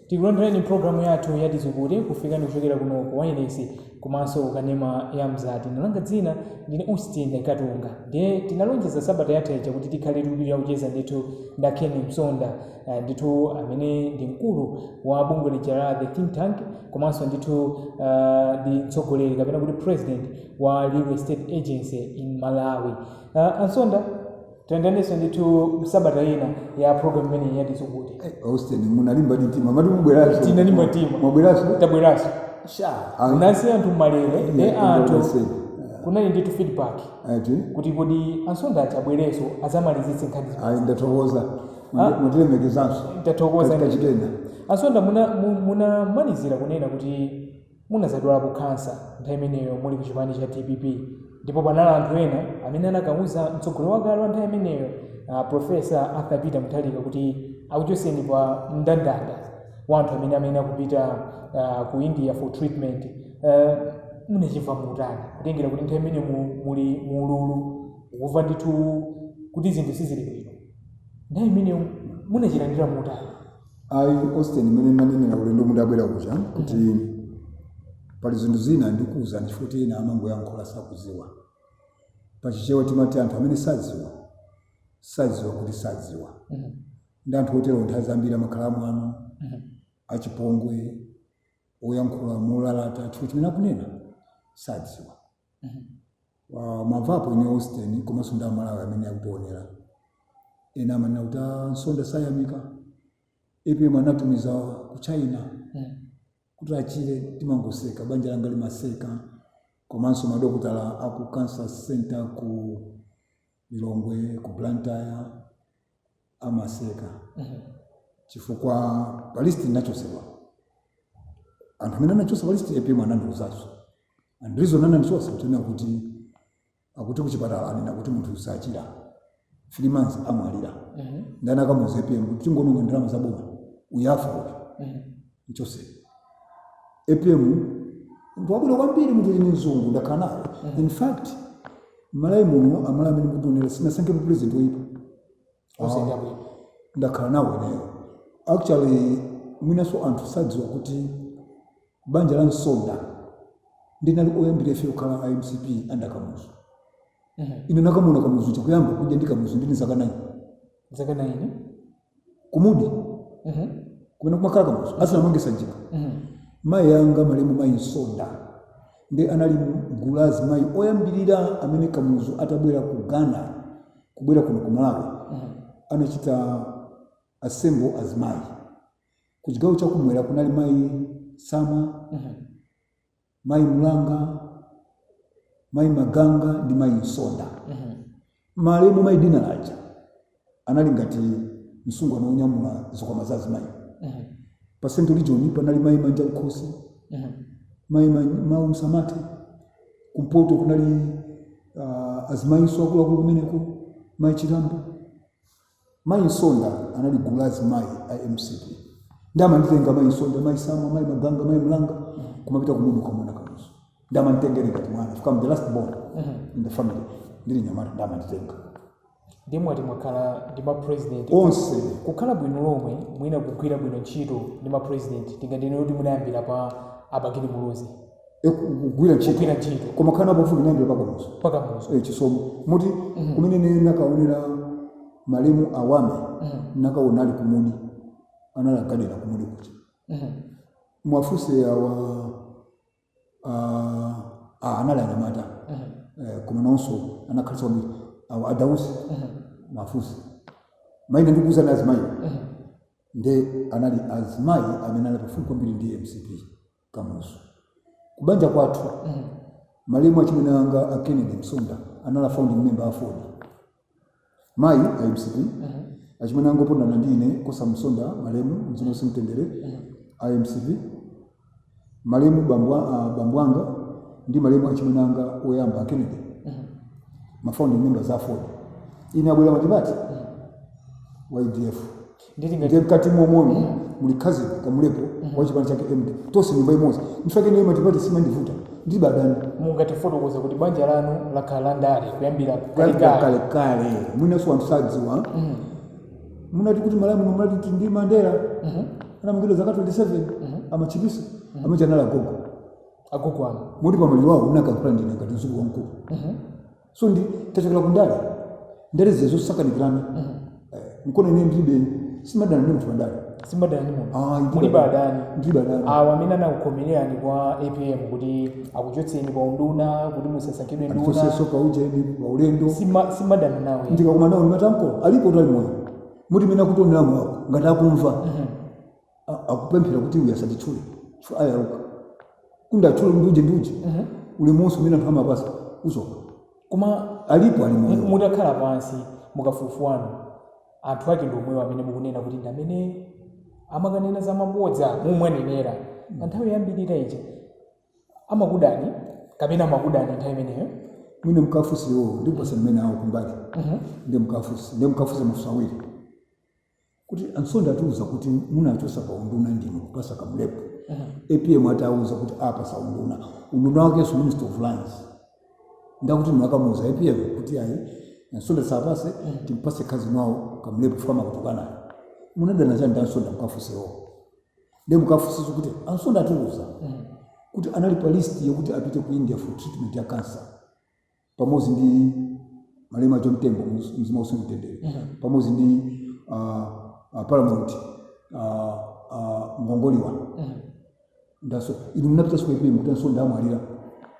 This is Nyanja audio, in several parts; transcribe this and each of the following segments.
Tikulandireni programu yathu ya Tizukute, kufikani kuchokera kuno ku wireless komanso kanema ya Mzati. Langa dzina ndine Austin Katunga. Ndiye tinalonjeza sabata yatha ija kuti tikhale tikupitira kucheza ndithu nda Ken Msonda, ndithu amene ndi mkulu wa bungwe lija la The Think Tank, komanso ndithu ndi mtsogoleri kapena kuti president wa Real Estate Agency in Malawi. Ansonda, tilandiranenso ndithu sabata ina ya program imeneyi ya Tizukute. Austin, munalimba mtima, mati mubweranso. Tinalimba mtima. Mwabweranso. Tabweranso. Sha. Munasiya anthu mmalere ndi anthu Ndabwera. Kunali ndithu feedback Ati kuti kodi Ansonda achabwerenso azamalizitse nkhani zimene. Ayi, ndathokoza. Mwatilemekezanso. Tathokoza. Kachitenda. Ansonda, munamalizira kunena kuti munazadwalapo khansa nthawi imeneyo muli ku chipani cha DPP, ndipo panali anthu ena amene anakauza mtsogoleri wakale wa nthawi imeneyo, Professor Arthur Peter Mutharika, kuti akuchoseni pa mndandanda wa anthu amene akupita ku India for treatment. Munachimva mutani, kutengera kuti nthawi imene muli muululu, ukumva ndithu kuti zinthu sizili bwino, nthawi imeneyo munachilandira mutani? Ayi Austin, imene manenera ulendo mudabwera kuja kuti pali zinthu zina ndikuwuzani, chifukwa kuti ena amangoyankhula sakudziwa. Pachichewa timati anthu amene sadziwa, sadziwa kuti sadziwa. Ndi anthu otero nthawi zambiri amakhala amwano, achipongwe, oyankhula molalata, chifukwa chimene akunena sadziwa. Mwamvapo ine Austin, komanso ndi Amalawi amene akutionera, ena amanena kuti, "Ah, Nsonda sayamika, APM anatumiza ku China kuti achire." Timangoseka, banja langa limaseka, komanso madokotala aku cancer center ku Lilongwe, ku Blantyre amaseka, chifukwa pa list inachosedwa. Anthu amene anachosa pa list, APM anandiuzanso, and reason anandichosa kutenera kuti akuti kuchipatala anena kuti munthu usachira, 3 months amwalira. Ndani akamuuza APM kuti tingononga ndalama za boma, uyafa uyu, nchose? APM munthu wabwino kwambiri, munthu ni mzungu, ndakhala naye. In fact, Malawi muno, Amalawi amene mukutionera, sinasankhepo president woyipa. Onse ndi abwino. Ndakhala nawo ineyo. Actually, mwinanso anthu sadziwa kuti banja la Nsonda ndinali oyambira ife kukhala a MCP under Kamuzu. Ine nakamuona Kamuzu chakuyamba, kudya ndi Kamuzu ndini zaka 9. Zaka 9? Kumudi kumene kumakhala Kamuzu asanamange Sanjika. Mayi anga, malemu mayi Nsonda, ndi anali gulu la azimayi oyambirira amene Kamuzu atabwera ku Ghana, kubwera kuno ku Malawi, anachita assemble azimayi. Ku chigawo chakumwera kunali mayi Samwa, mayi Mulanga, mayi Maganga ndi mayi Nsonda. Malemu mayi Dina Laja anali ngati msungwana wonyamula zikwama za azimayi. Pa Central Region panali mayi Manja Nkhosi, mayi Mau Msamate. Kumpoto kunali azimayinso akuluakulu kumeneko, mayi Chilambo. Mayi Nsonda anali gulu la azimayi a MCP, ndi amanditenga mayi Nsonda, mayi Samwa, mayi Maganga, mayi Mlanga, kumapita kumudi kukamona Kamuzu. Ndi amanditengere ngati mwana, chifukwa I'm the last born in the family. Ndili nyamata ndi amanditenga. Ndiye mwati mwakhala ndi ma president onse. Kukhala bwino lomwe, mwina kugwira bwino ntchito ndi ma president, tinganene kuti munayambira pa a Bakili Muluzi? Kugwira ntchito. Kugwira ntchito. Koma khana pafupi nayambira pa Kamuzu. Pa Kamuzu. Chisomo muti kumene ine nakaonera malemu awame, nakaona ali kumudi, anali agadena kumudi kuti mwafuse awa, anali anyamata, koma nonso anakhalitsa kwambiri awa adausi, mwafuse maina ndikuuzani azimayi. Nde anali azimayi amene anali pafupi kwambiri ndi MCP, Kamuzu. Kubanja kwathu, malemu achimwene anga a Kennedy Msonda anali founding member a AFORD, mayi a MCP. Achimwene anga opondana ndi ine, Kosa Msonda, malemu, mzimu simtendere, a MCP. Malemu bambo anga ndi malemu achimwene anga oyamba a Kennedy, ma founding members a AFORD. Ine abwera multiparty wa UDF. Nditi ngati Ndiye mkati momwemo muli cousin Kamulepo wa chipani chake MD, tonse nyumba imodzi. Mfake ine multiparty simandivuta, ndili badani. Mungatifotokoza kuti banja lanu lakhala la ndale kuyambira kuyambira kalekale? Kalekale. Mwinanso anthu sadziwa, munati kuti Malawi muno munati ndi Mandela. Anamangidwa zaka 27 amachipisa amene anali agogo. Agogo anu. Moti pamaliro awo unakankhala ndine ngati mzukulu wamkulu. So ndi tachokera ku ndale, ndale ziya zosakanikirana. Mkono ine ndilibe, simadana ndi munthu pandale. Simadana ndi munthu? Ah, ndilibe. Mulibe adani? Ndilibe adani. Awa amene anakukomererani kwa APM kuti akuchotseni pa unduna, kuti musasankhidwe nduna? Andichoseso pa ujeni, pa ulendo. Simadana nawe? Ndikakumana nawo ndimati ankolo alipo utali moyo, muti mene akutionera moyo ngati akumva, akupemphera kuti uyu asanditchule chifukwa ayaluka kuti atchule ndiuje ndiuje ulemonso umene anthu amapasa uchoka. Koma alipo, ali moyo. Mutakhala pansi mukafukufuku wanu, anthu ake ndi omwewo amene mukunena kuti ndi amene amakanena za mabodza mumwanenera pa nthawi yambirira ija, amakudani kapena amakudani nthawi imeneyo? Mwine mkafusi iwo, ndikupasa mmene awo kumbali. Ndi mkafusi mafunso awiri kuti ansonda atiuza kuti munachosa pa unduna ndinu kupasa Kamlepo. APM atauza kuti apasa unduna, unduna wakenso Minister of Lands, ndakuti mwakamuuza APM kuti ayi, ansonda sapase, timpase cousin wawo Kamlepo fukama kutukanayo. Munadana chani ndi ansonda? Mkafusiwo. Ndi mkafusiso kuti ansonda atiuza kuti anali pa list yokuti apite ku India for treatment ya cancer pamodzi ndi malemu John Tembo, mzimu wause mtendere, pamodzi ndi Paramount Ngongoliwa. Ndaso inu munapita siku APM kuti ansonda amwalira,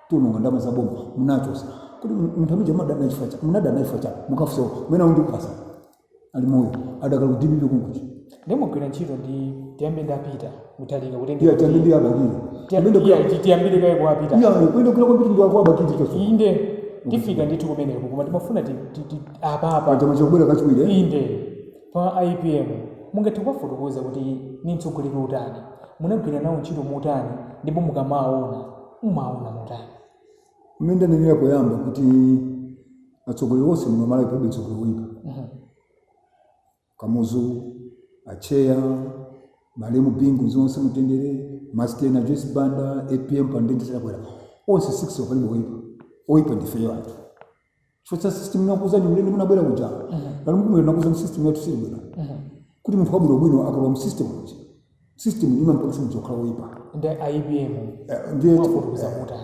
tiononga ndalama za boma, munachosa kuti munthu amene munadana chifukwa cha munadana chifukwa cha mukafusewo mwene ndikupasa ali moyo, adakali ku DPP kunkuchi. Ndimugwira ntchito ndi, tiyambe ndapita Mutharika kutengera Iya, tiyambe ndi abakili. Tiyambire kaye kwa apita. Iya, kuyenda kula kwambiri ndi wako abakili toso. Inde, tifika ndithu kumeneko, koma timafuna apapa. Chama chakubwera kachiwiri, eh? Inde, pa APM mungathe kuwafotokoza kuti ni mtsogoleri utani, munagwira nawo ntchito motani, ndipo mukamaona mumaona motani? Mmene ndanenera poyamba kuti atsogoleri onse muno Malawi, palibe mtsogoleri woyipa. Kamuzu, Acheya, malemu Bingu, mzimu wonse mutendere, Mastena, Joyce Banda, APM, Pandende Chakwera, onse 6 palibe woyipa. Oyipa ndifeyo anthu chifukwa cha system. Nakuuzani ulendo munabwera kuja pali mukumwera, nakuuzani system yathu sili bwino, kuti munthu wabwinobwino akalowa mu system kuja, system imampangisa munthu kukhala woyipa. Ndi APM Ndiye mwafotokoza motani?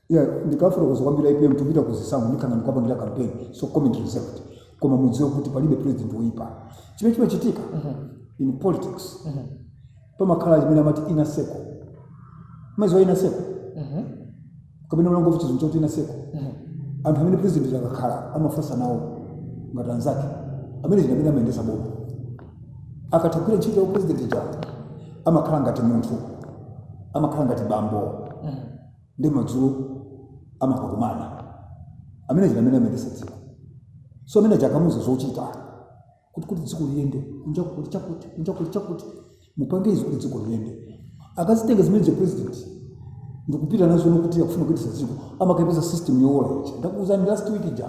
Yeah, ndikafotokoza kwambiri APM tupita kuzisankho, ndikhanga ndikuwapangira campaign, so comment reserved. Koma mudziwe kuti palibe president woyipa. Chimene chimachitika in politics, pamakhala chimene amati inner circle. Maziwa inner circle kapena unangomva chizungu chakuti inner circle? Anthu amene president akakhala amafasa nawo ngati anzake, amene china amene amayendesa boma. Akatha kugwira ntchito ya president ja, amakhala ngati munthu, amakhala ngati bambo, ndi madzulo amakakumana amene china amene amayendesa dziko. So amene achakamuza zochita kuti dziko liyende, kunja kuti chakuti, kunja kuti chakuti, mupange izi kuti dziko liyende. Akazitenga zimene za president ndikupita nazo nokuti akufuna kuyendesa dziko, amakapeza system yowola ichi. Ndakuuzani last week ja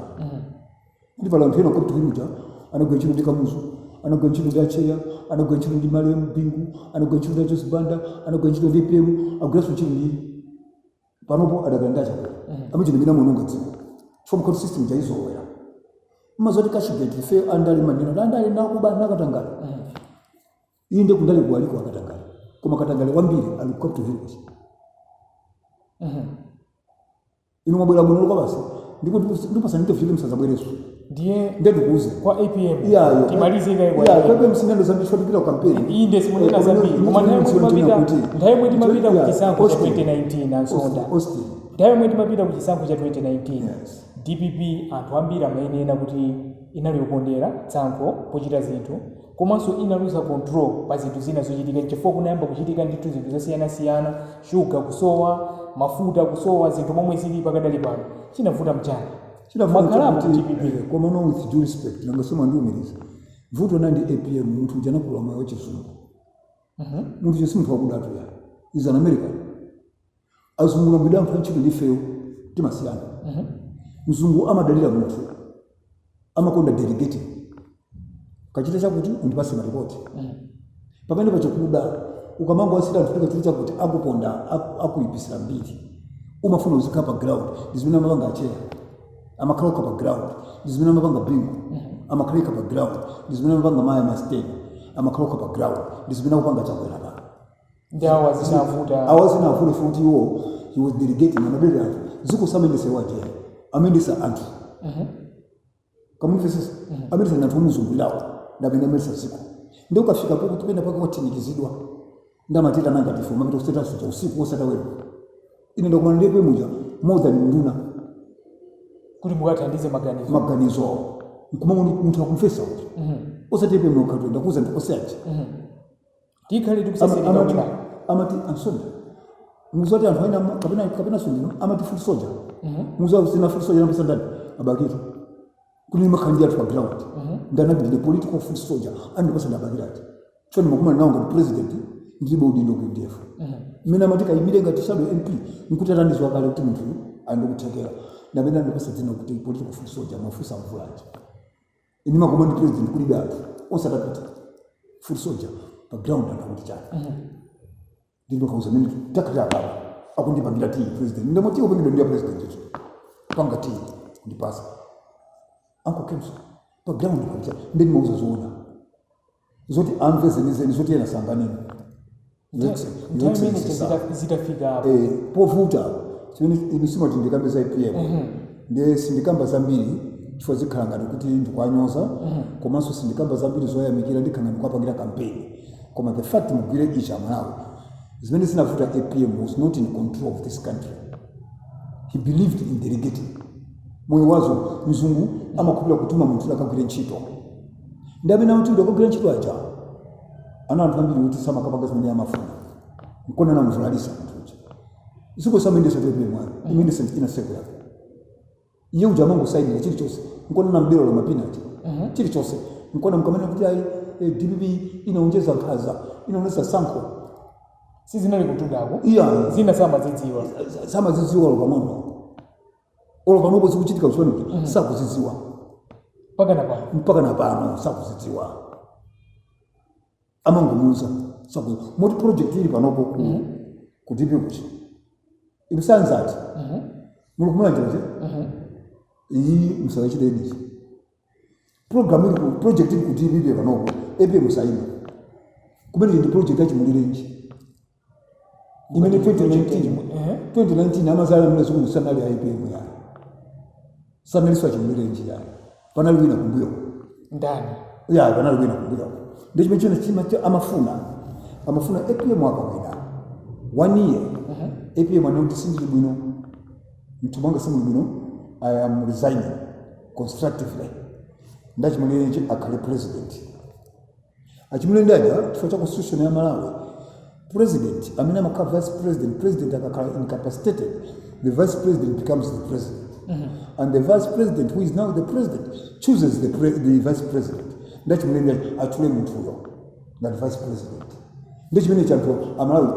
kuti pala anthu ena Capital Hill uja anagwira ntchito ndi Kamuzu, anagwira ntchito ndi Acheya, anagwira ntchito ndi malemu Bingu, anagwira ntchito ndi Joyce Banda, anagwira ntchito ndi APM, agwiranso ntchito ndi panopo adakali ndi Achakwera, amene chino mina muononga dziko chifukwa mkhoti system chaizolowera. Mazoti cashgate, ife andale manena kuti andale nakuba nakatangale. Inde, kundale kuwaliko akatangale, koma katangale kwambiri ali ku Capital Hill kuja. Inu mwabwera bwino kwa basi, ndikupasa interview msazabwereso. Ndiye Ndiye ndikuuze kwa APM. Iyayo. Timalize kaye kwa Iya, APM. kwa APM sinendo zambiri chifukwa tipita ku campaign. Inde, simunena zambiri, koma nthawi yomwe timapita ku chisankho cha 2019, ansonda, Austin. Nthawi yomwe timapita ku chisankho cha 2019, Yes. DPP anthu ambiri amayenera kuti inali yokondera tsankho pochita zinthu, komanso inaluza control pa zinthu zina zochitika, chifukwa kunayamba kuchitika ndithu zinthu zosiyanasiyana, shuga kusowa, mafuta kusowa, zinthu momwe zili pakadali pano. Chinavuta mchani? Makhalapo kuti DPP. Koma no, with due respect, nanga soma ndiumiriza vuto nandi APM munthu uja anakula moyo wachizungu. Munthu uja si munthu wakudatu ya, is an American. Azungu nagwida anthu antchito ndifeyo timasiyana. Mzungu amadalira munthu, amakonda delegating, kachita chakuti undipase maripoti. Pamene pachikuda ukamango asira anthu kachita chakuti, akuponda, akuyipisira mbiri. Umafuna uzikhala pa ground. Ndi zimene amapanga Acheya, amakhala okha pa ground. Ndi zimene amapanga Bingu, amakhala pa ground. Ndi zimene amapanga Maya Masteni, amakhala okha pa ground. Ndi zimene akupanga Chakwera pano. Ndi awa zinavuta. Awa zinavuta futi iwo, he was delegating, amabere anthu. Dziko samayendesa iwo aja, amayendesa anthu. Kamumvesesa? Amayendesa anthu omuzungulirawo, ndamene amayendesa dziko. Ndi ukafika pokuti pena pake wathinikizidwa, ndamatita nanga tife umapita kuseta usiku osatawera. Ine ndakumana ndi APM muja more than nduna. Kuti mukathandize maganizo. Maganizo awo nkuma munthu akumvesa kuti osati APM okhato, ndakuuza ndi oseaji. Tikhale tikusesereka wina. Amati ansonda muzoti anthu aina kapena sondino amati foot soldier. Muzo zina foot soldier napasa ndani? Abakiri. Kuti ndimakhala ndi anthu pa ground, ndanati ndine political foot soldier, andipasa ndi Abakiri ati choni makumana nawo ngati president, ndilibe udindo ku UDF. Mmene amati kayimire ngati shadow MP, nkuti atandizwa kale kuti munthu andikuthekera, ndamene andipasa dzina kuti political foot soldier. Mafusa mvulaji ine makoma ndi president, kulibe anthu osatapita, foot soldier pa ground, anthu akuti chani? Ndinokauza mene takati apapa akundipangira tii president, ndamoti upangidwa ndi ya president icho panga tii kundipasa Uncle Kemso pa ground pakuti ndi ndimauza zoona zoti amve zenizeni, zoti ena sanganene. Nthawi imene zitafika apo. Povuta chimene inu simati ndikambe za APM, ndiye sindikamba zambiri chifukwa zikhala ngati kuti ndikuwanyoza, komanso sindikamba zambiri zoyamikira, ndikhala ngati ndikuwapangira kampeni. Koma the fact mugwire ichi, Amalawi, zimene zinavuta, APM was not in control of this country. He believed in delegating. Moyo wazo mzungu amakhulupirira kutuma munthu akagwire ntchito, ndi amene amati akagwira ntchito aja ana anthu ambiri kuti samakapanga zimene amafuna, nkona namvulalisa munthu uja. Dziko samayendesa APM mwana imayendesa ina seko yake. Iye uja amangosayinira chilichonse, nkona nambero la mapinati chilichonse. Nkona mkamene kuti ayi, DPP inaonjeza nkhaza, inaonjeza sankho. Sizinali kutundako. Iya. Zina samazidziwa. Samazidziwa olo pang'ono. Olo panopo zikuchitika kuchipani kuti sakuzidziwa. Mpaka na pano. Mpaka na pano sakuzidziwa, amangomuuza sakuzidziwa. Moti project ili panopo ku DP kuti ikusanzati muli kumulanja iyi musakachite edit program ili ku project ili ku DPP panopo, APM musaima kumene ndi project yachimulirenji imene 2019 2019 amazala mene zikuti sanali APM yayo, sanaliso achimulirenji yayo, panali wina kumbuyo. Ndani? Ya, panali wina kumbuyo. Ndi chimene china chima amafuna APM akawina one year, APM anati sindili bwino, mthu mwanga simuli bwino, I am resigning constructively, ndachimulirenji akhale president. Achimulirenji aja, chifukwa cha constitution ya Malawi, president amene amakhala vice president, president akakhala incapacitated, the vice president becomes the president, and the vice president who is now the president chooses the vice president. Ndachimulirenji atchule munthuyo ngati vice president. Ndi chimene chanthu Amalawi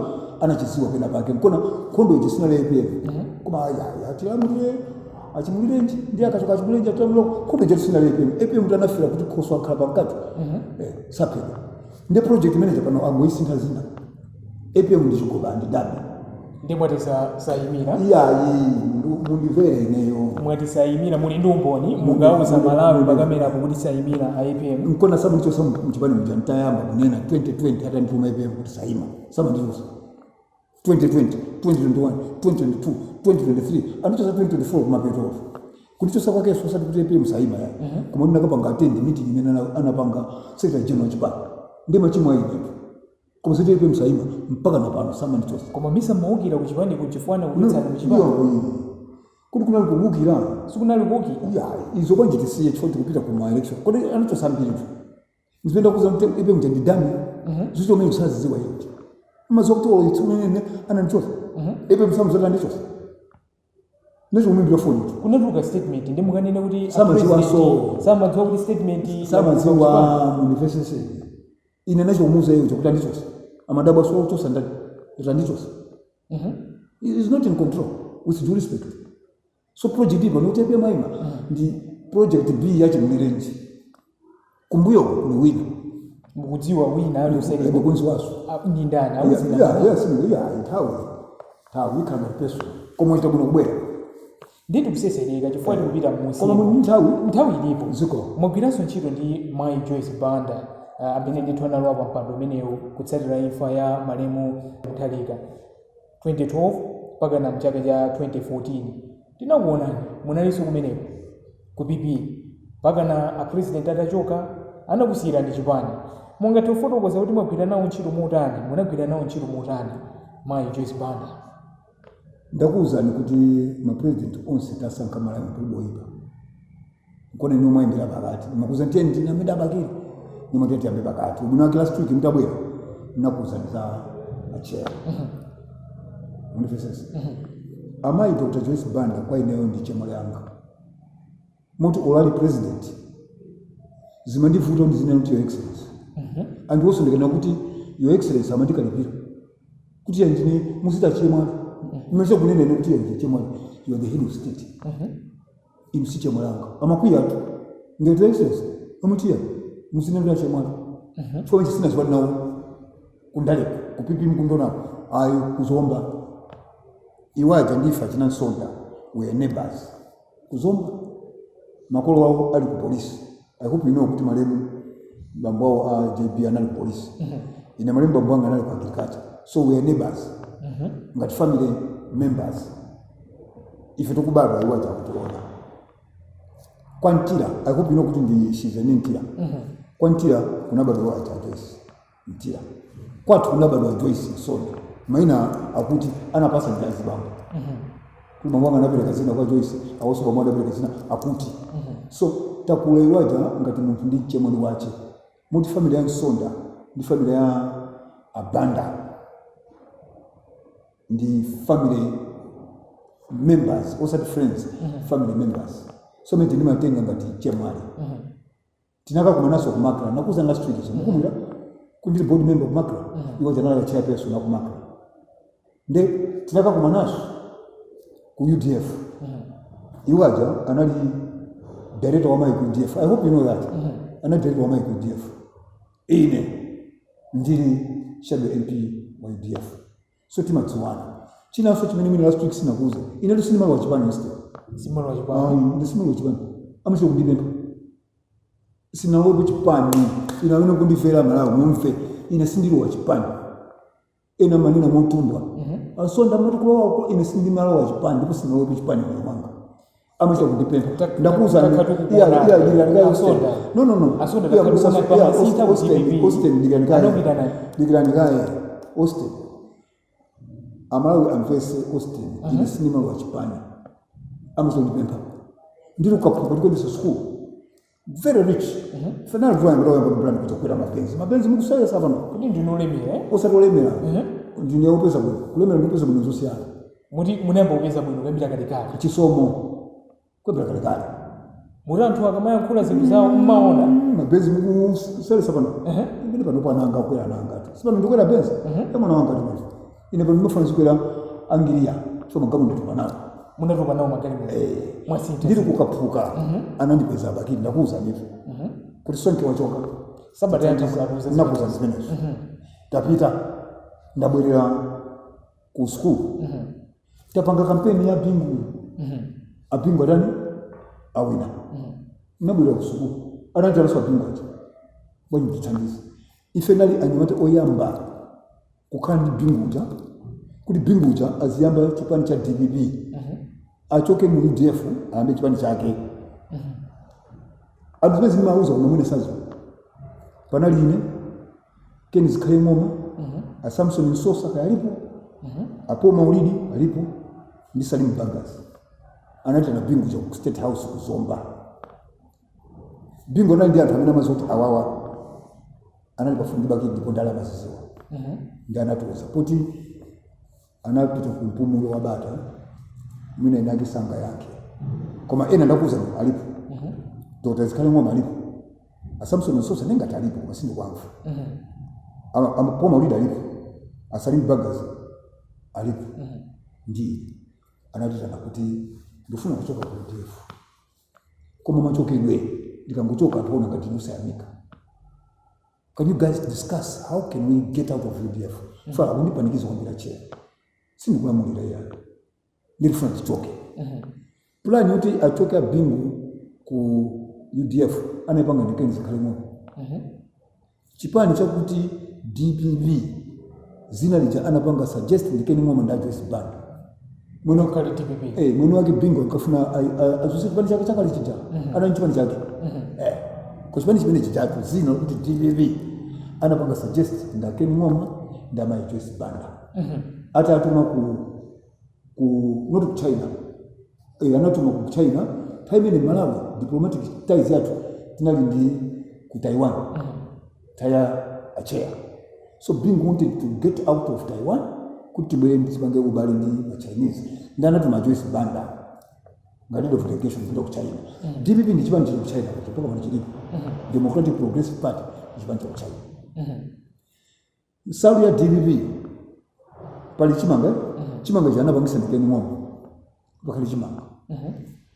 anachidziwa pena pake. Nkona nkhondo iji sinali APM, koma aya atilamulire achimulirenji, ndi akachoka achimulirenji atilamulire. Nkhondo iji sinali APM. APM tanafira kuti khoso akhala pakati, saphedwa. Ndi project manager pano angoisintha zina. APM ndi chigoba, ndi dummy. Ndi mwati sayimira? Iyayi, mundimvere ineyo. Mwati sayimira, muli ndi umboni? Mungauza Malawi pakamerapo kuti sayimira a APM? Nkona samandichosa mchipani muja ntayamba kunena 2020, atandituma APM kuti sayima, samandichosa 2020, 2021, 2022, 2023, andichosa 2024 kumapeto. Kundichosa kwakeso osati kuti APM sayima ya, koma ndinakapanga attend meeting imene anapanga secretary general chipani, ndi machimo ainepo. Koma siti APM sayima, mpaka na pano samandichosa. Koma misa mmaukira kuchipani kuchifukwa kuchotsani kuchipani? Iyo, kuti kunali kuwukira? Sikunali kuwukira? Ya, izo kwanji tisiye chifukwa tikupita ku ma election. Kodi anachosa mbiri tu ndipenda kuza kuti APM ndi dummy, zicho umene usazidziwa iye maziwa kuti olo itsunene anandichosa APM samuzoti andichosa, ndicho umuimbira foni tu. Kunatuluka statement, ndi mukanene kuti a Samadziwa. president So. Samadziwa kuti statement? Samadziwa, munivesese. Ine nachomuuza iye kuti andichosa, amadabwa so chosa ndani kuti andichosa. He is not in control, with due respect. So project ipa nokuti APM aima ndi project B yachimulirenji, kumbuyo kuli wina. Mukudziwa wina ali useri? Ndikunziwaso. Ndi ndani? Auzira. Yes, nthawi ikhala ngati peso, koma chita bwino kubwera. Ndi tikusesereka chifukwa tikupita Koma mmusimu. muli nthawi. Nthawi ilipo. Ziko. Mwagwiranso ntchito ndi Mai Joyce Banda. Amene ndithu analowa pa mpando umenewu kutsatira imfa ya malemu Mutharika 2012 mpaka na mchaka cha 2014, tinakuonani munalinso kumeneko ku PP mpaka na a president atachoka anakusiyirani chipani. Mungathe kufotokoza kuti mwagwira nawo ntchito motani, munagwira nawo ntchito motani mayi Joyce Banda? Ndakuwuzani kuti mapresident onse tasankha Malawi palibe oyipa. Nkona inu mwayembera pakati, makuza tiye ndine amene abakiri nimwe tiyambe pakati. Ubwino wake last week mtabwera nakuwuzani za achair. Mundifesesa? Amayi Dr Joyce Banda kwa ineyo ndi chemwali yanga, moti olali president zimandivuta ndi zinena kuti "Your Excellency". Anthu onse ndikana kuti "Your Excellency" amandikalipira kuti ya ndine muzita chemwali. Mmese kunene kuti ya ndine chemwali, you are the head of state, inu si chemwali anga. Amakwiya atu ngati "Your Excellency", amutiya muzinena chemwali chifukwa ichi sina nawo kundaleko ku PP mkundonako ayo kuzomba iwaja ndifa china Nsonda, we are neighbors kuzomba. Makolo awo ali ku polisi. I hope you know kuti malemu bambo awo a JB anali ku polisi. Ine malemu bambo anga anali ku agriculture, so we are neighbors ngati family members. Ife tikubadwa iwaja akutiona kwa Ntira. I hope you know kuti ndi she's ni Ntira. Kwa Ntira kunabadwa waja Joyce Ntira, kwathu kunabadwa Joyce Nsonda. Maina akuti anapasa ndi azibambo, kuti bambo anga anapereka zina kwa Joyce, awonso bambo anapereka zina akuti. So takula iwaja ngati munthu ndi chemwali wache, muti family ya Nsonda ndi family ya Abanda ndi family members, osati friends, family members. So mene ndimatenga ngati chemwali. Tinakakumanaso ku MACRA, nakuza last week, so mukumwira kundili board member ku MACRA, iwo janala chairperson ku MACRA. Nde tinakakumanaso ku UDF, iwaja anali director wa mayi ku UDF. I hope you know that anali director wa mayi ku UDF. Ine ndili shadow MP wa UDF, so timadziwana. Chinanso chimene mwina last week sinakuza, ine sindimalowa chipani instead. Simalowa chipani? Ndisimalowa chipani, amachita kundipempha. Sinalowepo chipani. Ine amene kundimvera Malawi mumve, ine sindilowa chipani. Ena manena motumbwa asonda mati kulowa, ine sindimalowa chipani ndipo sinalowepo chipani moyo mwanga, amachita kundipempha. Ndakuza. Takatukukuona. Iya, dikirani kaye. Asonda. No, no, no. Asonda, Iya, takatukuona iya, pamasita ku Austin, DPP. Austin, dikirani kaye. Anapita. Dikirani kaye, Austin. Amalawi amvese, Austin, ine sindimalowa chipani, amachita kundipempha. Ndili kukaphuka tikwendesa school, very rich fanal drawing brand kutokwera mapenzi mapenzi mukusayesa pano. Kuti ndinolemera, eh? Osati olemera, ndine opeza bwino. Kulemera ndi kupeza bwino zosiyana. Muti munayamba kupeza bwino kuyambira kalekale? Chisomo, kuyambira kalekale. Muti anthu akamayankhula zinthu zawo mmaona? Mabenzi mukusayesa pano, imene pano pananga kukwera ananga ati sipano ndikwera benzi ya mwana wanga ati pano. Ine pano ndimafuna zikwera angiriya so magamu nditupa nawo. Munatopa nawo magalimoto, mwasintha. Ndili kukaphuka anandipeza abakili, ndakuuza ndivyo kuti sonke wachoka. Sabata yatha munatuza. Nakuza zimenezo. Tapita, ndabwerera ku school, tapanga kampeni ya Bingu. Abingu atani, awina. Nabwerera ku school, ananjalaso Abingu aja, bwanyi mtithandize. Ife nali anyamata oyamba kukhala ndi Bingu uja, kuti Bingu uja aziyamba chipani cha DPP, achoke mu UDF ayambe chipani chake. Anthu zimene zimauza koma mwene sazo. Panali ine, Ken Zikhale Ng'oma, a Samson Msosa kaya alipo, apo Maulidi alipo, ndi Salim Bagas. Anaitana Bingu cha ku State House kuzomba. Bingu anali ndi anthu amene amaziwa kuti awawa anali pafupi ndi Bakili ndipo ndalama ziziwa, ndi anatiuza kuti anapita ku mpumulo wa bata. Mwina inake sanga yake, koma ena ndakuuza alipo. Dr Zikhale Ng'oma alipo, a Samson Msosa nengati alipo koma sindikwamva. Paul Maulidi alipo, a Salim Bagas alipo ndi anatitana kuti ndifuna kuchoka ku UDF, koma machokedwe ndikangochoka anthu ona ngati ndosayamika. Can you guys discuss how can we get out of UDF? Fa akundipanikiza kwambira chair, sindikulamulira iyayo, ndilifuna tichoke. Plan yoti achoke abingu ku UDF anayipanga ndi Ken Zikhale Ng'oma. Chipani chakuti DPP, zina lija anapanga suggest ndi Ken Ng'oma ndi a Joyce Banda. Mwene kali DPP. Mwene wake Bingu ankafuna azuse chipani chake chakale chija. Anali chipani chake. Ko chipani chimene chijacho zina kuti DPP anapanga suggest ndi a Ken Ng'oma ndi amayi Joyce Banda. Atatuma ku not ku China, anatuma ku China. Nthawi imene Malawi diplomatic ties yathu tinali ndi ku Taiwan, taya acheya. So Bingu wanted to get out of Taiwan kuti tibwere tipange ubale ndi ma Chinese, ndi anatuma Joyce Banda ngati head of delegation kupita ku China. DPP ndi chipani chili ku China pacho, mpaka pano chilipo. Democratic Progressive Party ndi chipani cha ku China. Nsalu ya DPP pali chimanga, eh? Chimanga cha anapangisa ndi Ken Ng'oma, pakali chimanga.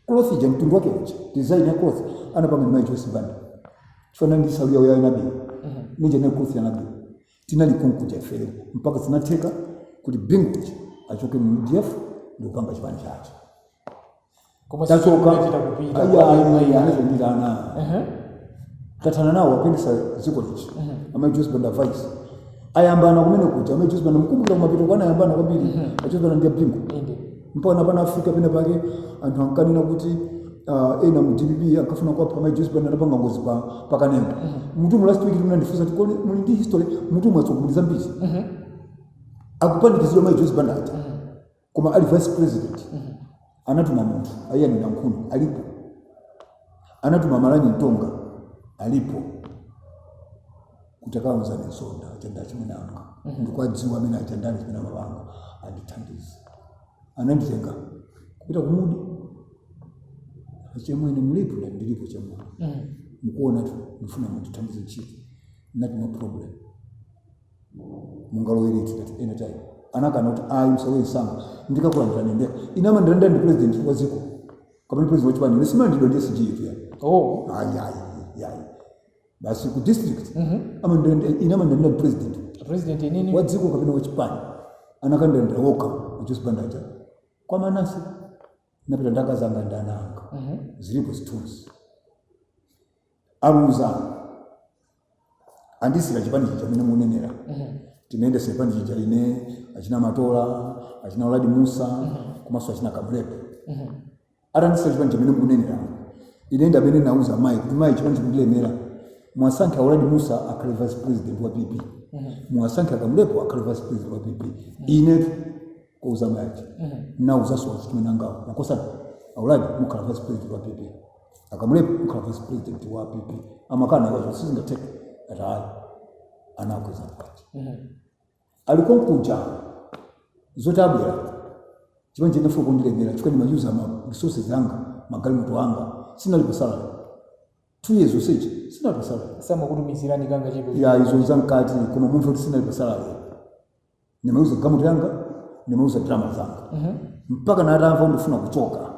Cloth ija, mtundu wake uja, design ya cloth anapanga ndi mayi Joyce Banda, chifanana ndi nsalu yawo ya nabi nija ne cloth ya nabi. Tinali konkuja ifeyo mpaka zinatheka kuti Bingu uja achoke mu UDF ndi kupanga chipani chake. Koma Tachoka. simunachita kupita. Anachonditana, tathana nawo akuyendesa dziko lichi, amayi Joyce Banda vice. Ayambana kumene kuja amayi Joyce Banda, mkumbukira kumapito kwana ayambana kwambiri a Joyce Banda ndi Bingu. Mpaka napana afika pena pake anthu ankanena kuti ena mu DPP ankafuna kuwapha amayi Joyce Banda. Anapanga ngozi pa Kanengo. Mutumu last week munandifunsa kuti kodi muli ndi history mutumu atsogolera zambiri. Akupanikizidwa amayi Joyce Banda aja, koma ali vice president anatuma munthu ayani Nankhuni alipo, anatuma Malani Mtonga alipo, kuti akauzane Msonda achanda chimene anga ndikwadziwa amene achandani chimene amapanga, andithandize. Ananditenga kupita kumudi. "Achemwene mulipo?" "Ndati ndilipo chemwene." "Mukuona tu, ndifuna mundithandize ntchito." Nati, "No problem, mungalowere iti?" Ndati, "Anytime." Anakana kuti, "Ayi, msalowe msanga, ndikakulandirani ndekha. Ine amandilandira ndi president wa dziko kapena president wa chipani. Ine simalandidwa ndi SG yetu ya." Oh. Ayi, ayi, ayi, basi ku district ine amandilandira ndi president President inini. wa dziko kapena wa chipani. Anakandilandira wokha Joyce Banda aja kwa Manase. Napita ndakazanga ndananga. Zilipo zithunzi. Aluza, andisira chipani chija amene munenera. Timayendesa chipani chija ine, achina Matola, achina Uladi Musa, komanso achina Kamulepo. Atandisira chipani chamene mukunenera, ine ndi amene nauza mayi kuti, "Mayi, chipani chikundilemera. Mwasankhe Uladi Musa akhale vice president wa PP, mwasankhe Akamulepo akhale vice president wa PP." Inetu kuuza mayi aja, nauzanso chimene angawo makosana, "Auladi mukhala vice president wa PP, Akamulepo mukhala vice president wa PP." Amakana iwacho, sizingatheke. Ati ayi, anakweza kwacha aliko nkuja zoti abwera chipani chinafuna kundilemera chifukwa ndimayuza ma resources anga, magalimoto anga. Sinali pa salary 2 years onsechi, sinali pa salary. Samakutumizirani kanga chipo? Ya, izo zamkati, koma mumve kuti sinali pa salary. Ndimayuza galimoto yanga, ndimayuza ndalama zanga, mpaka natamva ndifuna kuchoka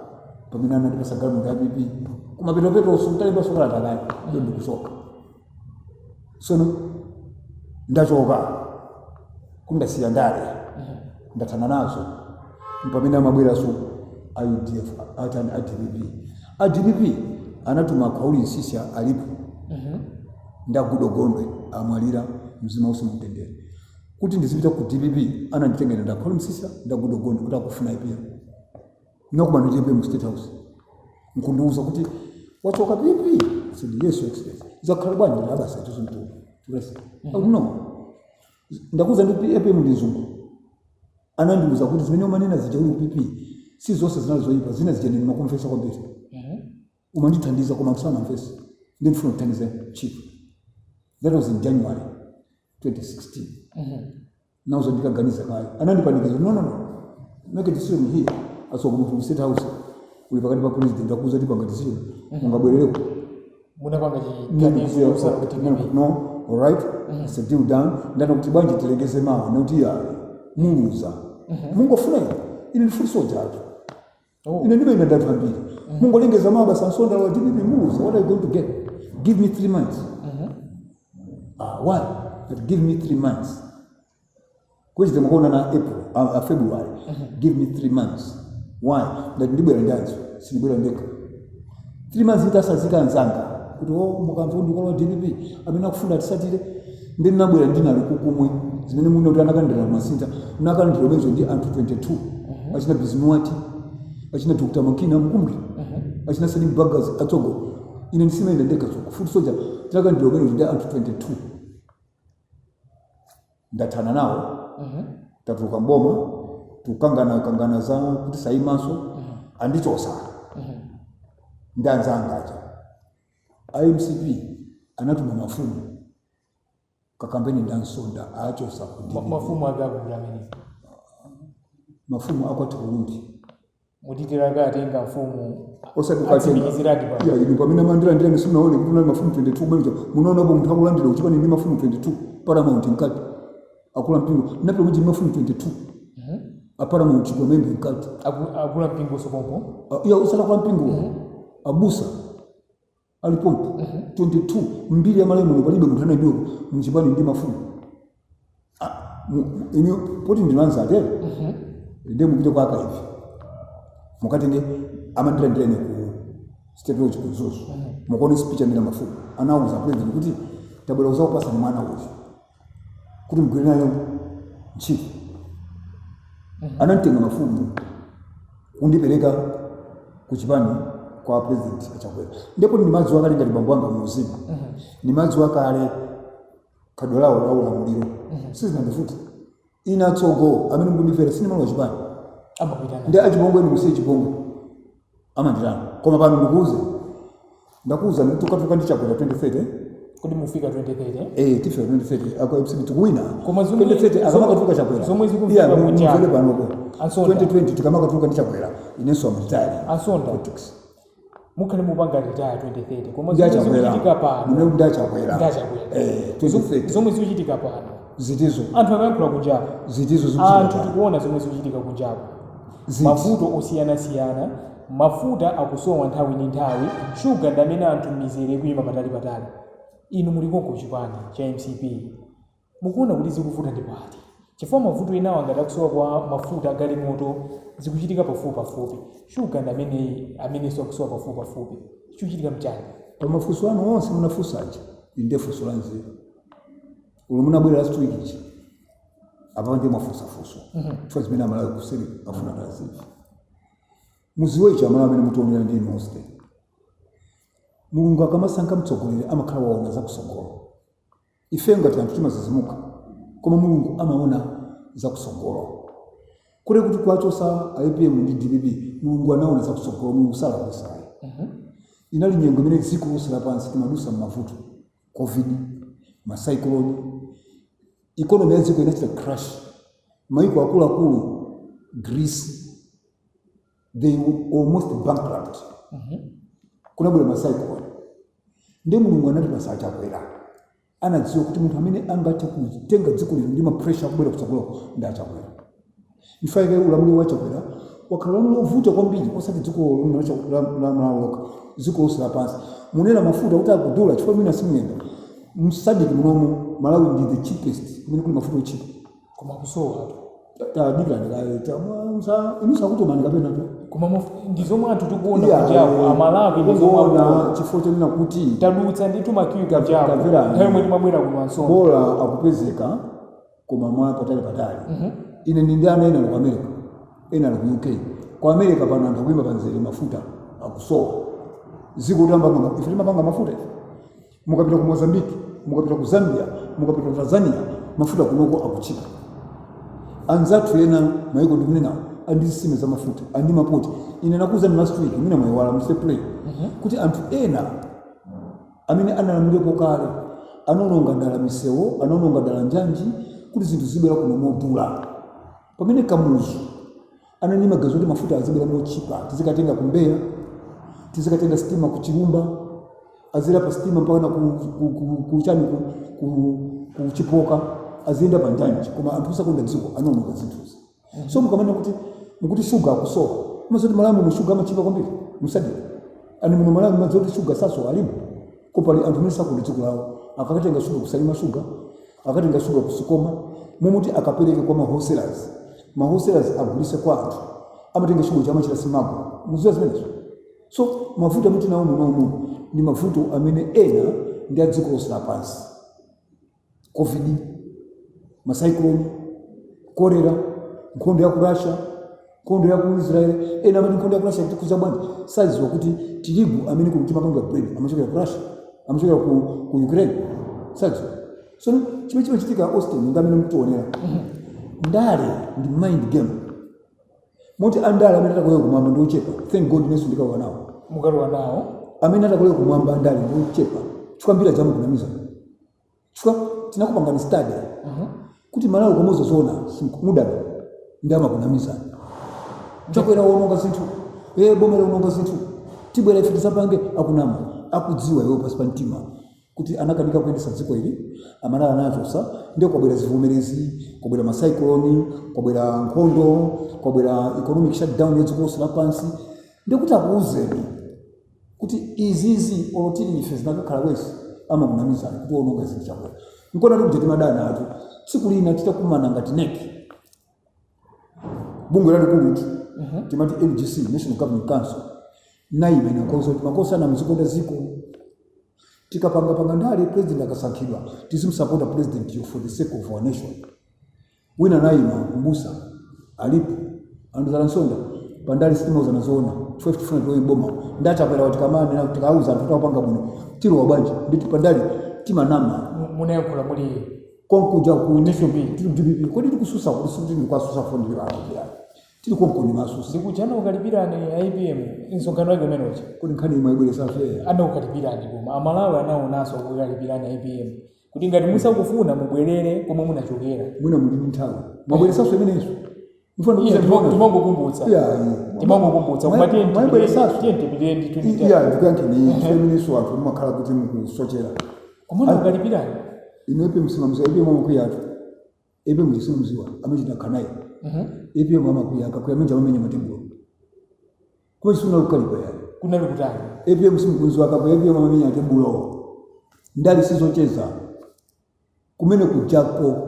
pamene anandipasa galimoto ya PP. Kumapetopeto ntalemba kalata kale ndo ndikuchoka. Sono ndachoka, kundasiya ndale, ndathana nazo, pamene amabweranso a UDF atani, a DPP. A DPP anatuma Khauli Msisya alipo ndagudogondwe, amwalira, mzimu wausi mumtendere, kuti ndizipita ku DPP. Ananditengera nda Khauli Msisya ndagudogondwe kuti akufuna APM. Nakumana ndi APM mu State House nkundiuza kuti, "Wachoka PP?" I said, "Yes, Your Excellency." "Zakhala bwanji?" "Abasi atizo mtu rest." "Oh, no, ndakuza ndi APM ndi mzungu." Anandiuza kuti, "Zimene umanena zija uli ku PP si zonse zinali zoyipa. Zina zija ndimakumvesa kwambiri, umandithandiza, koma anthu sanamvese. Ndimfuna kuthandiza ntchito." That was in January 2016. Nauza ndikaganiza kayo. Anandipanikiza, "No, no, no, make a decision here." Aso kumutu ku State House uli pakati pa president akuza kuti panga decision, ungabwerereko? Munapanga chiganizo kusala ku DPP? No, all right, it's a deal done. Ndana kuti, "Bwanji tilengeze mawa?" Nauti, "Ya, muluza. Mungofuna ine, ine ndifuna sojatu." "Ine ndimayenda ndanthu ambiri. Mungolengeza mawa basi, Ansonda wa DPP, muluza. What are you going to get? Give me 3 months." "Ah, why?" But give me 3 months. Kuchita mukuona na April, February. "Give me 3 months." "Why?" "Ndati ndibwera ndanzo, sindibwera ndekha." 3 months itasazika anzanga kuti, "Oh, mukamva ndikolowa DPP, amene akufuna atisatire." Ndi ndinabwera ndinali kukumwe zimene muno kuti anakandira masinta nakalandira umenezo ndi anthu 22, achina Bizimuwati, achina Dr Makina, mkumbukira, achina Salim Bagas, atsogo. Ine ndisimayenda ndekha tsogo foot soldier. Tinakalandira umenezo ndi anthu 22. Ndathana nawo, tatuluka mboma, tukangana kangana za kuti sayimanso, andichosa ndi anzanga aja. IMCP anatuma mafumu kakambeni ndansonda achosa ku DPP. Mafumu ake akulu amene? Mafumu akwati Ulundi. Mutitira atenga mfumu? Osati kukatenga. Atsimikiziradi pa Ya, inu pamene amandilandira simunaone kuti unali mafumu 22 kumene munaonapo munthu akulandira kuchipani ndi mafumu 22 paramount mkati, akula mpingo napita kuti mafumu 22 a paramount Chigwamembe mkati. Akula mpingo sopompo? Ah, iya, usala kwa mpingo, abusa alipompo 22. Mbiri ya Malawi palibe munthu anaidiwa mchipani ndi mafumu. Ah, inu poti ndinanza atero, ndiye mupite kwa akaivi mukatenge amandilandirene ku State Lodge ku Mzuzu, mukuone speech amene mafumu anauza president kuti tabwera kuzakupasani mwana uyu kuti mugwire nayo ntchito. Anamtenga mafumu kundipereka kuchipani kwa President Achakwera. Ndipo ndimadziwa kale ngati bambo anga muuzimu, ndimadziwa kale khadwe lawo la ulamuliro, sizinandivuta. Ina tsogo amene mukundimvera, sindimalowa chipani. Amapitana. Ndi achipongwe, musiye chipongwe, amandirana. Koma pano ndikuuze, ndakuuza ndikuti tukatuka ndi Chakwera 2030. Kodi mufika 2030? Eh, tifika 2030 ako MCP tikuwina. Koma 2030 akamakatuka Chakwera. Zomwe zikumveka Iya, kunja. mumvere panopo. Ansonda. 2020 tikamakatuka ndi Chakwera, inenso am retired. Ansonda. Politics. Mukhale mupanga retire 2030, koma Ndi zomwe achakwera. zikuchitika pano Mune ndi achakwera. Ndi achakwera. Eh, 2030. Zomwe zikuchitika pano, Zitizo? anthu akayankhula kunjapo. Zitizo Anthu zikuchitika? tikuona zomwe zikuchitika kunjapo. Ziti? Mavuto osiyanasiyana, mafuta akusowa nthawi ndi nthawi, shuga ndi amene anthu mizere ikuyima patali patali. Inu muli konko chipani cha MCP, mukuona kuti zikuvuta ndi pati? Chifukwa mavuto enawo ngati akusowa kwa mafuta agalimoto zikuchitika pafupi pafupi, shuga ndi amene amenenso akusowa pafupi pafupi. Chikuchitika mchani? Pa mafunso anu onse munafunsaja, ili ndiye funso la nzeru. Ulo munabwera last week ichi, apa ndiye mwafunsafunso chifukwa zimene Amalawi kuseri afuna tazivi. Muziwe ichi, Amalawi amene mutionera ndi inu onse, Mulungu akamasankha mtsogoleri amakhala waona zakusogolo. Ife ngati anthu timazizimuka, koma Mulungu amaona zakusogolo. Kule kuti kwachosa APM ndi DPP, Mulungu anaona zakusogolo. Mulungu salakwisayi. Inali nyengo imene dziko lonse lapansi timadusa m'mavuto, COVID, ma cyclone, economy ya dziko inachita crash. Maiko akuluakulu, Greece, they were almost bankrupt. Kunabwera ma cyclone. Ndiye Mulungu anatipasa Achakwera. Anadziwa kuti munthu amene angathe kutenga dziko lino ndi ma pressure akubwera kutsogoloko ndi Achakwera. Ifaike ulamuliro wa Chakwera wakhala ulamuliro wovuta kwambiri, osati dziko lino la Malawi lokha, dziko lonse lapansi. Munena mafuta kuti akudula chifukwa mwina simuyenda mu SADC munomu. Malawi ndi the cheapest kumene kuli mafuta ochipa. Koma kusowa. Tadikirani kaye, inu sakutomani kapena to? Koma ndi zomwe anthu tikuona kunjaku, Amalawi ndi zomwe Kuona akuona. chifukwa chonena kuti Tadutsa ndithu ma queue kunjaku. Tamverani. Nthawi yomwe timabwera kuno, Ansonda. Bola akupezeka, koma mwa patali patali. Ine ndi ana ena ali ku America, ena ali ku UK. Ku America pano anthu akuyima panzere, mafuta akusowa. Ziko kuti ambapanga, ife timapanga mafuta ife. Mukapita ku Mozambique, mukapita ku Zambia, mukapita ku Tanzania, mafuta kunoko akuchipa. Anzathu ena maiko ndikunenawo andi zitsime za mafuta, andi mapoti. Ine nakuwuzani last week, mwina mwayiwala, Mr Play, kuti anthu ena amene analamulirapo kale anaononga dala misewu, anaononga dala njanji kuti zinthu zibwera kuno modula, pamene Kamuzu anali maganizo kuti mafuta azibwera mochipa, tizikatenga ku Mbeya, tizikatenga sitima ku Chilumba, azira pa sitima mpaka na ku chani, ku Chipoka, aziyenda pa njanji. Koma anthu osakonda dziko anaononga zinthuzi. So mukamana kuti mukuti shuga akusowa, mazoti Malawi muno shuga amachipa kwambiri mu SADC ani muno Malawi mazoti shuga sasowa, alimo. Kopali anthu amene sakonda dziko lawo akakatenga shuga kusalima, shuga akatenga shuga kusikoma, momuti akapereke kwa ma wholesalers, ma wholesalers agulise kwa anthu, amatenga shuga chamachita smuggle. Muziwa zimenezo. So mavuto amene tinawo munomu ndi mavuto amene ena ndi a dziko lonse lapansi. COVID, ma cyclone, kolera, nkhondo ya ku Russia, nkhondo ya ku Israel. Ena amati nkhondo ya ku Russia kutikhuza bwanji? Sadziwa kuti tirigu amene kuno timapangira bread amachokera ku Russia, amachokera ku Ukraine. Sadziwa. So chimene chimachitika, Austin, ndi amene mukutionera, ndale ndi mind game, moti andale amene atakoleka kumwamba ndi ochepa. Thank God, inenso ndikalowa nawo. Mukalowa nawo. Amene atakoleka kumwamba andale ndi ochepa, chifukwa mbira jamu kunamiza, chifukwa tinakupangani study kuti Malawi komozo zona mudada ndi amakunamiza. Chakwera wononga zinthu, boma lawononga zinthu, tibwera ife tisapange. Akunama, akudziwa iwo pasi pa mtima kuti anakanika kuyendesa dziko ili. Amalala anachosa, ndiye kwabwera zivomerezi, kwabwera ma cyclone, kwabwera nkhondo, kwabwera economic shutdown ya dziko lonse lapansi. Ndiye kuti akuuzeni kuti izizi olotili ife zinakakhala wesi, amakunamizani kuti wononga zinthu Chakwera. Nkona tikuja timadana atu. Tsiku lina titakumana ngati NEC, bungwe lalikulutu timati NGC, National Governing Council, naime nakonza kuti makosana muzikonda ziko, tikapangapanga ndale, president akasankhidwa tizimsapota president yo for the sake of our nation. Wina naima, mbusa alipo, anduzala Nsonda, pandale sitimauzana zoona chifukwa tifuna tilowe boma. Ndachakwera kuti kamane tikauza anthu takupanga bwino, tilowa bwanji? Nditi pandale timanama. Munayankhula muli konkuja ku national, tili DPP. Kodi tikususa kuti sikuti ndikuasusa fo ndili tili konko ndimasusa. Ndikuti anakukalipirani APM msonkhano wake umene uja. Kodi nkhani imwe ibweresanso? Anakukalipirani, koma Amalawi anaonanso akukalipirani APM kuti ngati musakufuna mubwerere komwe munachokera. Mwina muli ndi nthawi, mwabweresanso imenenso. Iye, timangokumbutsa. Timangokumbutsa, koma tiye Mwayibweresanso. Tiye tipitire ndithu ndi Iya, ndikuyankheni chifukwa imenenso anthu mumakhala kuti mukusochera. Koma anakukalipirani. Inu, APM simamziwa. APM amakwiya atu. APM simamziwa, amachita khanayi. APM amakwiya, akakwiya menja amamenya matebulo. Kuma chisuna kukalipa yani. Kunali kutani? APM simukunziwa, akakwiya APM amamenya matebulo. Ndali sizocheza. Kumene kujako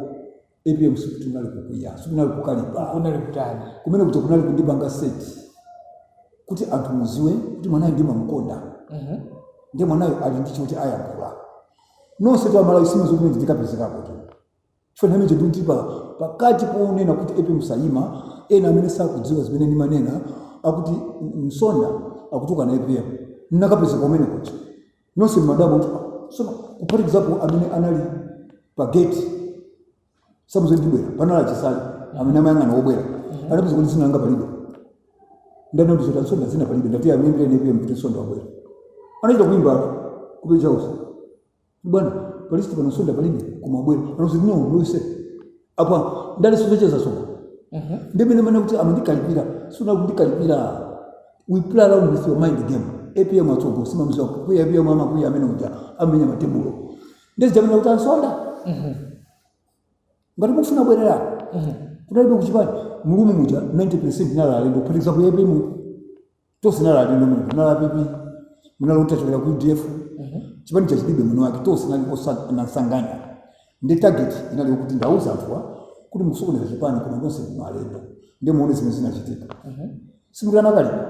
APM sikuti kukwiya, sikunali kukalipa. Kunali kutani? Kumene kuja kunali kundipanga set kuti anthu muziwe kuti mwanayo ndimamukonda, ndiye mwanayo ali ndi choti ayankhula. Nonse tu Amalawi simuzo kumene ndikapezekako tu, chifukwa nthawi imeneyo ndikuti pakati ponena kuti APM sayima, ena amene sakudziwa zimene ndimanena akuti Msonda akutuka na APM. Ndinakapezeka kumene kuja, nonse mmadabo kuti sono, kuphatikizapo amene anali pa gate samuzo ndibwera, panali achisale amene amayang'ana wobwera, anapeza kuti dzina langa palibe. Ndani zoti Nsonda dzina palibe? Ndati amuimbire APM kuti Nsonda wabwera. Anachita kuimba kupeza house, bwana, pa list pano Nsonda palibe, koma wabwera. Anauza no lose apa ndali sizocheza soko. Ndimene mane kuti amandikalipira, suna kundikalipira. We play around with your mind game. APM atsogo simamziwa kuya. APM amakwiya, amene uja amenya matebulo. Ndezijamene kuti ansonda ngati mukufuna bwererani, kunalibe kuchipani mulumu muja 90% nala alendo, kuphatikiza ku APM tonse nala alendo. Muno munala PP, munala utachokera ku UDF, chipani chachilibe mwini wake, tonse nali nasanganya. Ndi target inali yokuti ndauza anthuwa kuti mukusokoneza chipani, koma tonse ndinu alendo. Ndi muone zimene zinachitika. Simukuti anakalipa?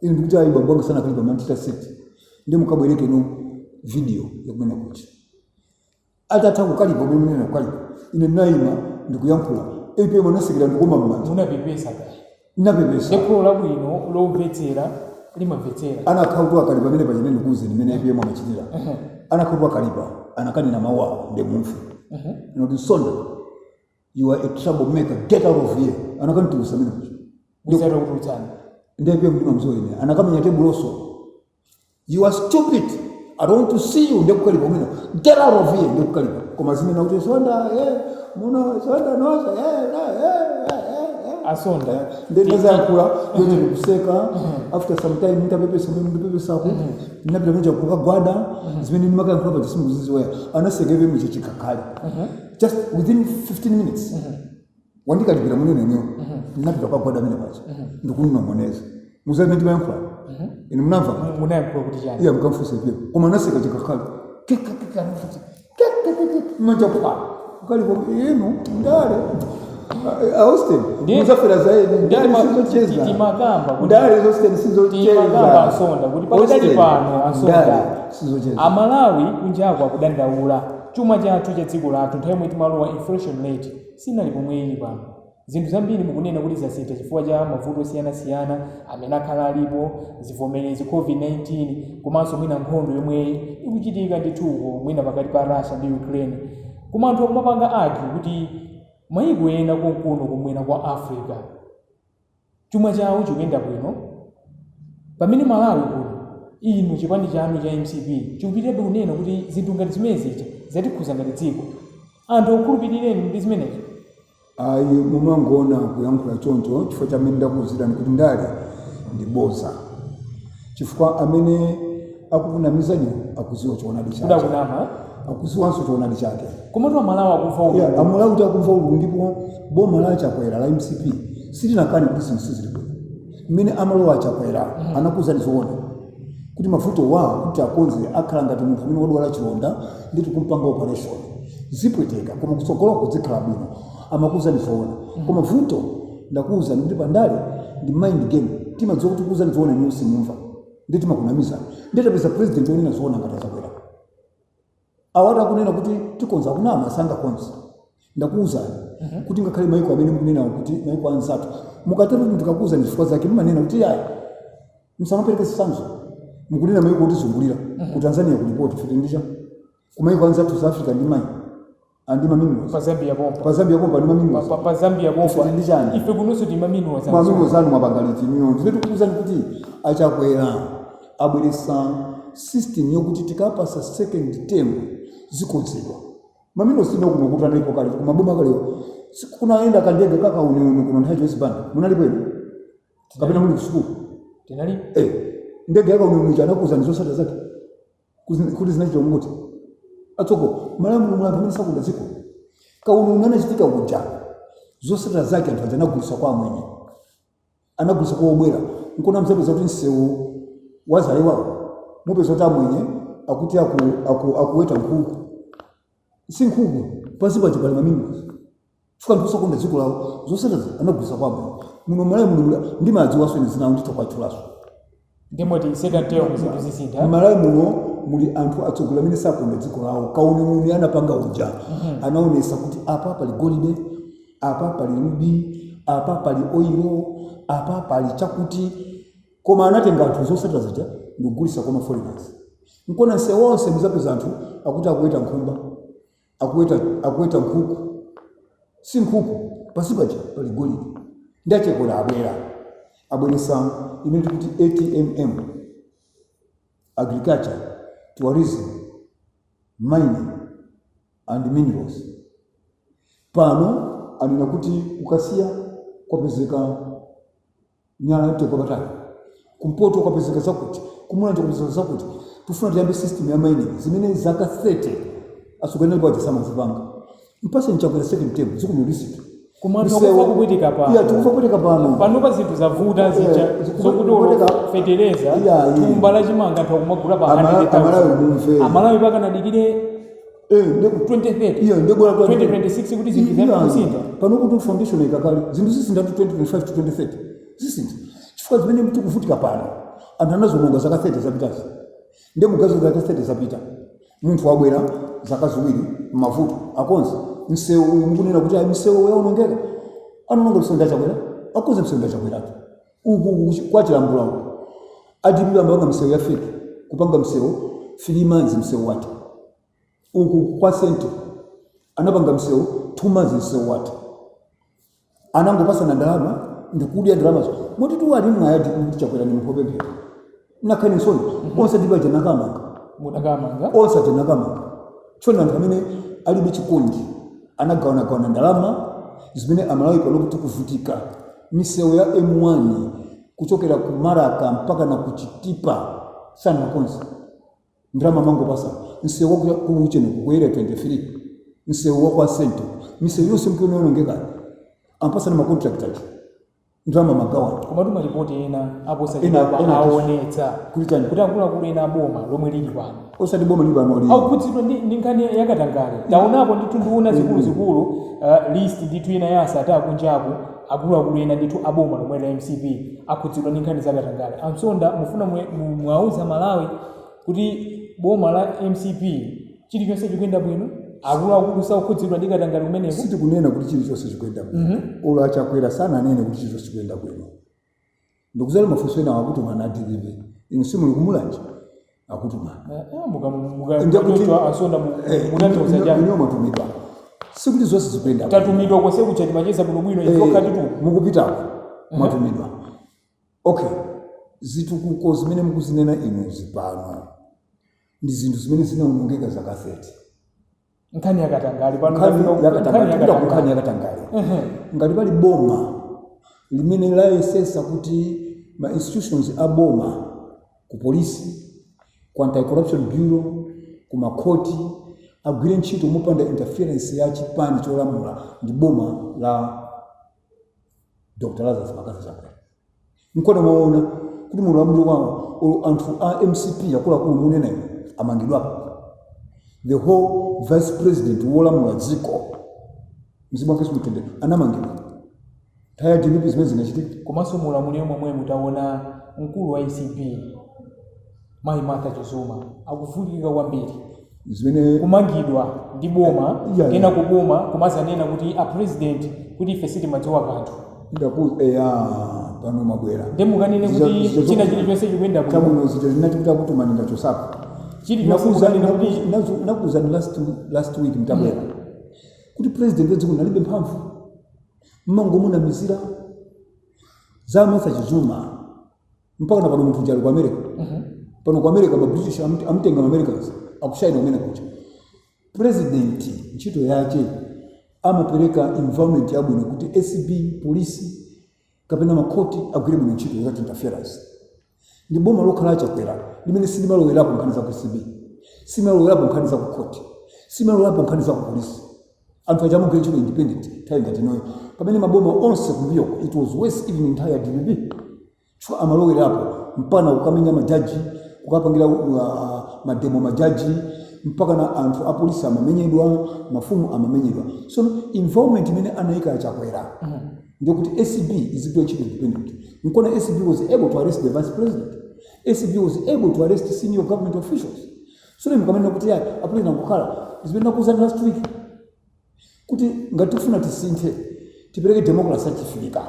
Ine ndikuti ayi, bambo anga sanakalipa, manchita set. Ndi mukabwereke no video yakumene kuti atatha kukalipa, umene munena kukalipa, ine ndinayima ndikuyankhula, APM anasekera ndikoma mmanja. Munapepesa kaya? Ndinapepesa. Ndekhulo labwino lomvetsera limamvetsera. Anakhala kuti akalipa pamene pachene, ndikuwuzeni mmene APM amachitira. Anakhala kuti akalipa, anakanena mawu awo, ndi mumve, anati, "Nsonda, you are a troublemaker, get out of here." Anakanitulusa amene kuja. Muzata kutulutsani. Ndi APM ndimamziwa ine. Anakamenya tebuloso, "You are stupid, I don't want to see you." Ndikukalipa umene, "Get out of here." Ndikukalipa, koma zimene kuti Sonda, muno Sonda nosa eh, eh, eh, eh. Asonda. Ndinazayankhula yote ndikuseka. After some time nditapepesa, mimi ndipepesako, ndinapita menja kukagwada. Zimene ndimakayankhula paja simukuziziwaya. Anaseka APM chikakhale just within 15 minutes wandikalipira munene mwewo. Ndinapita kukagwada amene paja ndikunong'oneza muzamene ndimayankhula ine, munamva? Munayankhula kuti chani? Iya, mukamfunsa pia, koma anaseka chikakhale manja kwa kukalipo inu ndale. Austin, muzafera zaidi. Ndale sizocheza. Timakamba kuti Ndale, Austin, sizocheza. Timakamba, Ansonda, kuti pakadali Austin, pano, Ansonda, ndale sizocheza. Amalawi kunjako akudandaula. Chuma chathu cha dziko lathu nthawi yomwe timalowa, inflation rate sinali pomwe ili pano. Zinthu zambiri mukunena kuti zasintha chifukwa cha mavuto osiyanasiyana amene akhala alipo, zivomerezi, COVID-19, komanso mwina nkhondo yomwe ikuchitika ndithuko mwina pakati pa Russia ndi Ukraine. Koma anthu akumapanga argue kuti mayiko ena konkuno kumwera kwa Africa chuma chawo chikuyenda bwino, pamene Malawi kuno inu chipani chanu cha MCP chikupitirirabe kunena kuti zinthu ngati zimene zija zatikhuza ngati dziko. Anthu akukhulupirireni ndi zimenezo? Ayi, mumangoona kuyankhula choncho chifukwa chamene ndakuwuzirani kuti ndale ndi boza, chifukwa amene akukunamizani akuziwa choonadi chake. Kudakunama. Akuziwanso choonadi chake. Komatu Amalawi akumva ululu. Yeah, Amalawi kuti akumva ululu, ndipo boma la Chakwera la MCP silinakane kuti zinthu sizili bwino. Mmene amalowa Chakwera anakuwuzani zoona kuti mavuto wa kuti akonze akhala ngati munthu amene wadwala chilonda ndi kumpanga operation, zipweteka, koma kutsogolo kuzikhala bwino. Amakuwuzani zoona, koma vuto ndakuwuzani kuti pandale ndi mind game. Timadziwa kuti kuwuzani zoona inu simumva, ndi timakunamizani. Nditapeza president wonena zoona ngati Achakwera, awati akunena kuti tikonza, akunama, sangakonze. Ndakuwuzani kuti ngakhale maiko amene mukunenawo kuti maiko anzathu, mukatero kuti ndikakuwuzani zifukwa zake mumanena kuti yayi, msamapereke zitsanzo. Mukunena maiko otizungulira, ku Tanzania kulipoti fiti ndicha ku maiko anzathu South Africa ndi mai andi ma minerals. Pa Zambia pompa. Pa Zambia pompa ndi ma minerals. Pa Zambia pompa. Ife ndi chani? Ife kunonso ti ma minerals. Ma minerals anu mwapanga liti niyo? Ndine tikukuwuzani kuti Achakwera abweresa system yokuti tikapasa second term zikonzedwa. Ma minerals sina kuno kuti analipo kale kumaboma kalewo. Kunaenda kandege kakauniuni kuno nthawi Joyce Banda, munalipo inu kapena muli kusukulu? Tinali. Eh, ndege yakauniuni anakuwuzani zotsatira zake kuti zinachita mukuti atsoko malamulo munthu amene sakonda dziko. Kauniuni anachitika kuja, zotsatira zake anthu aja anagulitsa kwa amwenye, anagulitsa kwa obwera. Nkona mzapeza kuti msewu wazalewawo mupeza kuti amwenye akuti akuweta nkhuku. Si nkhuku, pansi paja pali ma minerals. Chifukwa anthu osakonda dziko lawo, zotsatira anagulitsa kwa amwenye. Muno Malawi muno ndimadziwanso ine zinawo, nditha kuwatchulaso. Ndimoti second term zinthu zisintha? Malawi muno muli anthu atsogoleri amene sakonda dziko lawo. Kauniuni anapanga uja anaonesa kuti apa pali golide, apa pali ruby, apa pali oil, apa pali chakuti, koma anatenga anthu zotsatira zija ndikugulitsa kwa ma foreigners. Nkona nse wonse muzapeza anthu akuti akuweta nkhumba, akuweta nkhuku. Si nkhuku, pansi paja pali golide. Ndi Achakwera abwera, abweresa imene tikuti ATMM, agriculture, tourism, mining and minerals. Pano anena kuti kukasiya kwapezeka miyala yamtengo wapatali, kumpoto kwapezeka zakuti, kumulanje kwapezeka zakuti. Tifuna tiyambe system ya mining zimene zaka 30 atsogoleri paja samazipanga. Mpase Chakwera second term, dziko mulisika. Koma anthu akufa kupwetekeka pano. Iya, tikufa kupwetekeka pano. Panopa zinthu zavuta zija zokuti fetereza, thumba la chimanga anthu akumagula pa 100,000. Amalawi mumve. Amalawi pakanadikire 2030, Iyo ndebwera 2026 kuti zinthu ziyambe kusintha. Pano kuti foundation ikakale, zinthu zisintha 2025 to 2030 zisintha, chifukwa zimene tikuvutika pano anthu anazononga zaka 30 zapitazi. Ndiye mugazo zaka 30 zapita, munthu wabwera zaka 2, mavuto akonza msewu. Mukunena kuti ayi, msewu yaonongeka, anononga msewu ndachakwera, akonza msewu ndachakweratu. Uku kwachilambula uku adipira ambanga msewu ya fake, kupanga msewu 3 months msewu wati. Uku kwa sento anapanga msewu 2 months msewu wati. Anangopasana ndalama ndikudya ndalamazo. Moti tu ali mwaya kuti Chakwera ni munthu wopemphera nakhani nsoni onse adipaja nakamanga. Mudakamanga. Onse aja nakamanga. Tsono anthu amene alibe chikondi anagawanagawana ndalama zimene Amalawi pano kuti kuvutika. Misewu ya M1 kuchokera ku Maraka mpaka na ku Chitipa sanakonze, ndalama mangopasa. Msewu wa kuchene ku Area 23, msewu wa kwa Sento, misewu yonse mkionongeka ampasana ma contract aja, ndalama magawana. Komatu malipoti ena aposachedwapa aonetsa Kuti chani? Kuti akuluakulu ena aboma lomwe lili pano Osati boma lili pano lili. Akukhudzidwa ndi nkhani yakatangale. Taonapo ndithu nduna zikuluzikulu, list ndithu ina ya asata akunjaku, akuluakulu ena ndithu aboma lomwe la MCP akhudzidwa ndi nkhani zakatangale. Amsonda, mufuna mwauza Malawi kuti boma la MCP chilichonse chikuyenda bwino? Akuluakulu sakukhudzidwa ndi katangale kumeneko? Sitikunena kuti chilichonse chikuyenda bwino. Olo aChakwera sananene kuti chilichonse chikuyenda bwino. Ndikuzala mafunso ena akutumana a DPP. Inu simuli kuMulanje, akutumana. Ndiye kuti- Mukachocho aSonda, mutanthauza chani? Inu mwatumidwa. Sikuti zonse zikuyenda bwino. Tatumidwa konse kuja, timacheza bwinobwino ife tu. Mukupitako mwatumidwa. Okay, zitukuko zimene mukuzinena inuzi pano ndi zinthu zimene zinaonongeka zaka 30. Nkhani yakatangale pano. Nkhani Tafika yakatangale. nkhani Tipita ku yakatangale. nkhani yakatangale. Ngati pali boma limene layesesa kuti ma institutions a boma, ku polisi, ku Anti-Corruption Bureau, ku makhoti, agwire ntchito mopanda interference ya chipani cholamula, ndi boma la Dr Lazarus McCarthy Chakwera. Nkona mwaona kuti mulamuliro wawo, olo anthu a MCP akuluakulu munena ino amangidwapo. The whole vice president wolamula dziko, mzimu wake simutendere, anamangidwa. Nthawi ya DPP zimene zinachitika? Komanso mulamuliro momwe mutaona mkulu wa ACB, Mayi Martha Chizuma, akuvutika kwambiri, zimene kumangidwa ndi boma, kena kuboma kumazanena kuti a president kuti ife sitimadziwa kanthu. Ndaku eya, pano mabwera. Ndi mukanene kuti china chilichonse chikuyenda bwino? Chabwino, zija zinati kuti akutumani ndachosapo. Chilichonse mukanene kuti Nakuuzani last week mtabwera kuti president wa dziko nalibe mphamvu, mmangomunamizira za Martha Chizuma. Mpaka na pano munthu uja ali ku America. Pano ku America ma British amutenga, ma Americans akushaina kumene kuja. President ntchito yache amapereka environment yabwino kuti ACB, polisi kapena makhoti agwire bwino ntchito without interference. Ndi boma lokhala aChakwera limene silimalowerapo nkhani za ku ACB, silimalowerapo nkhani za ku khoti, silimalowerapo nkhani za ku polisi. Anthu aja amagwira ntchito independent nthawi ngati inoyo, pamene maboma onse kumbuyoko it was worse, even nthawi ya DPP, chifukwa amalowerapo mpaka kukamenya majaji, kukapangira mademo majaji, mpaka na anthu apolisi amamenyedwa, mafumu amamenyedwa. So environment imene anayika aChakwera ndikuti ACB izigwira ntchito independent. Nkona ACB was able to arrest the vice president, ACB was able to arrest senior government officials. So mukamanena kuti ya apresident akukhala, zimene ndakuuzani last week kuti ngati tifuna tisinthe, tipereke democracy yachifirika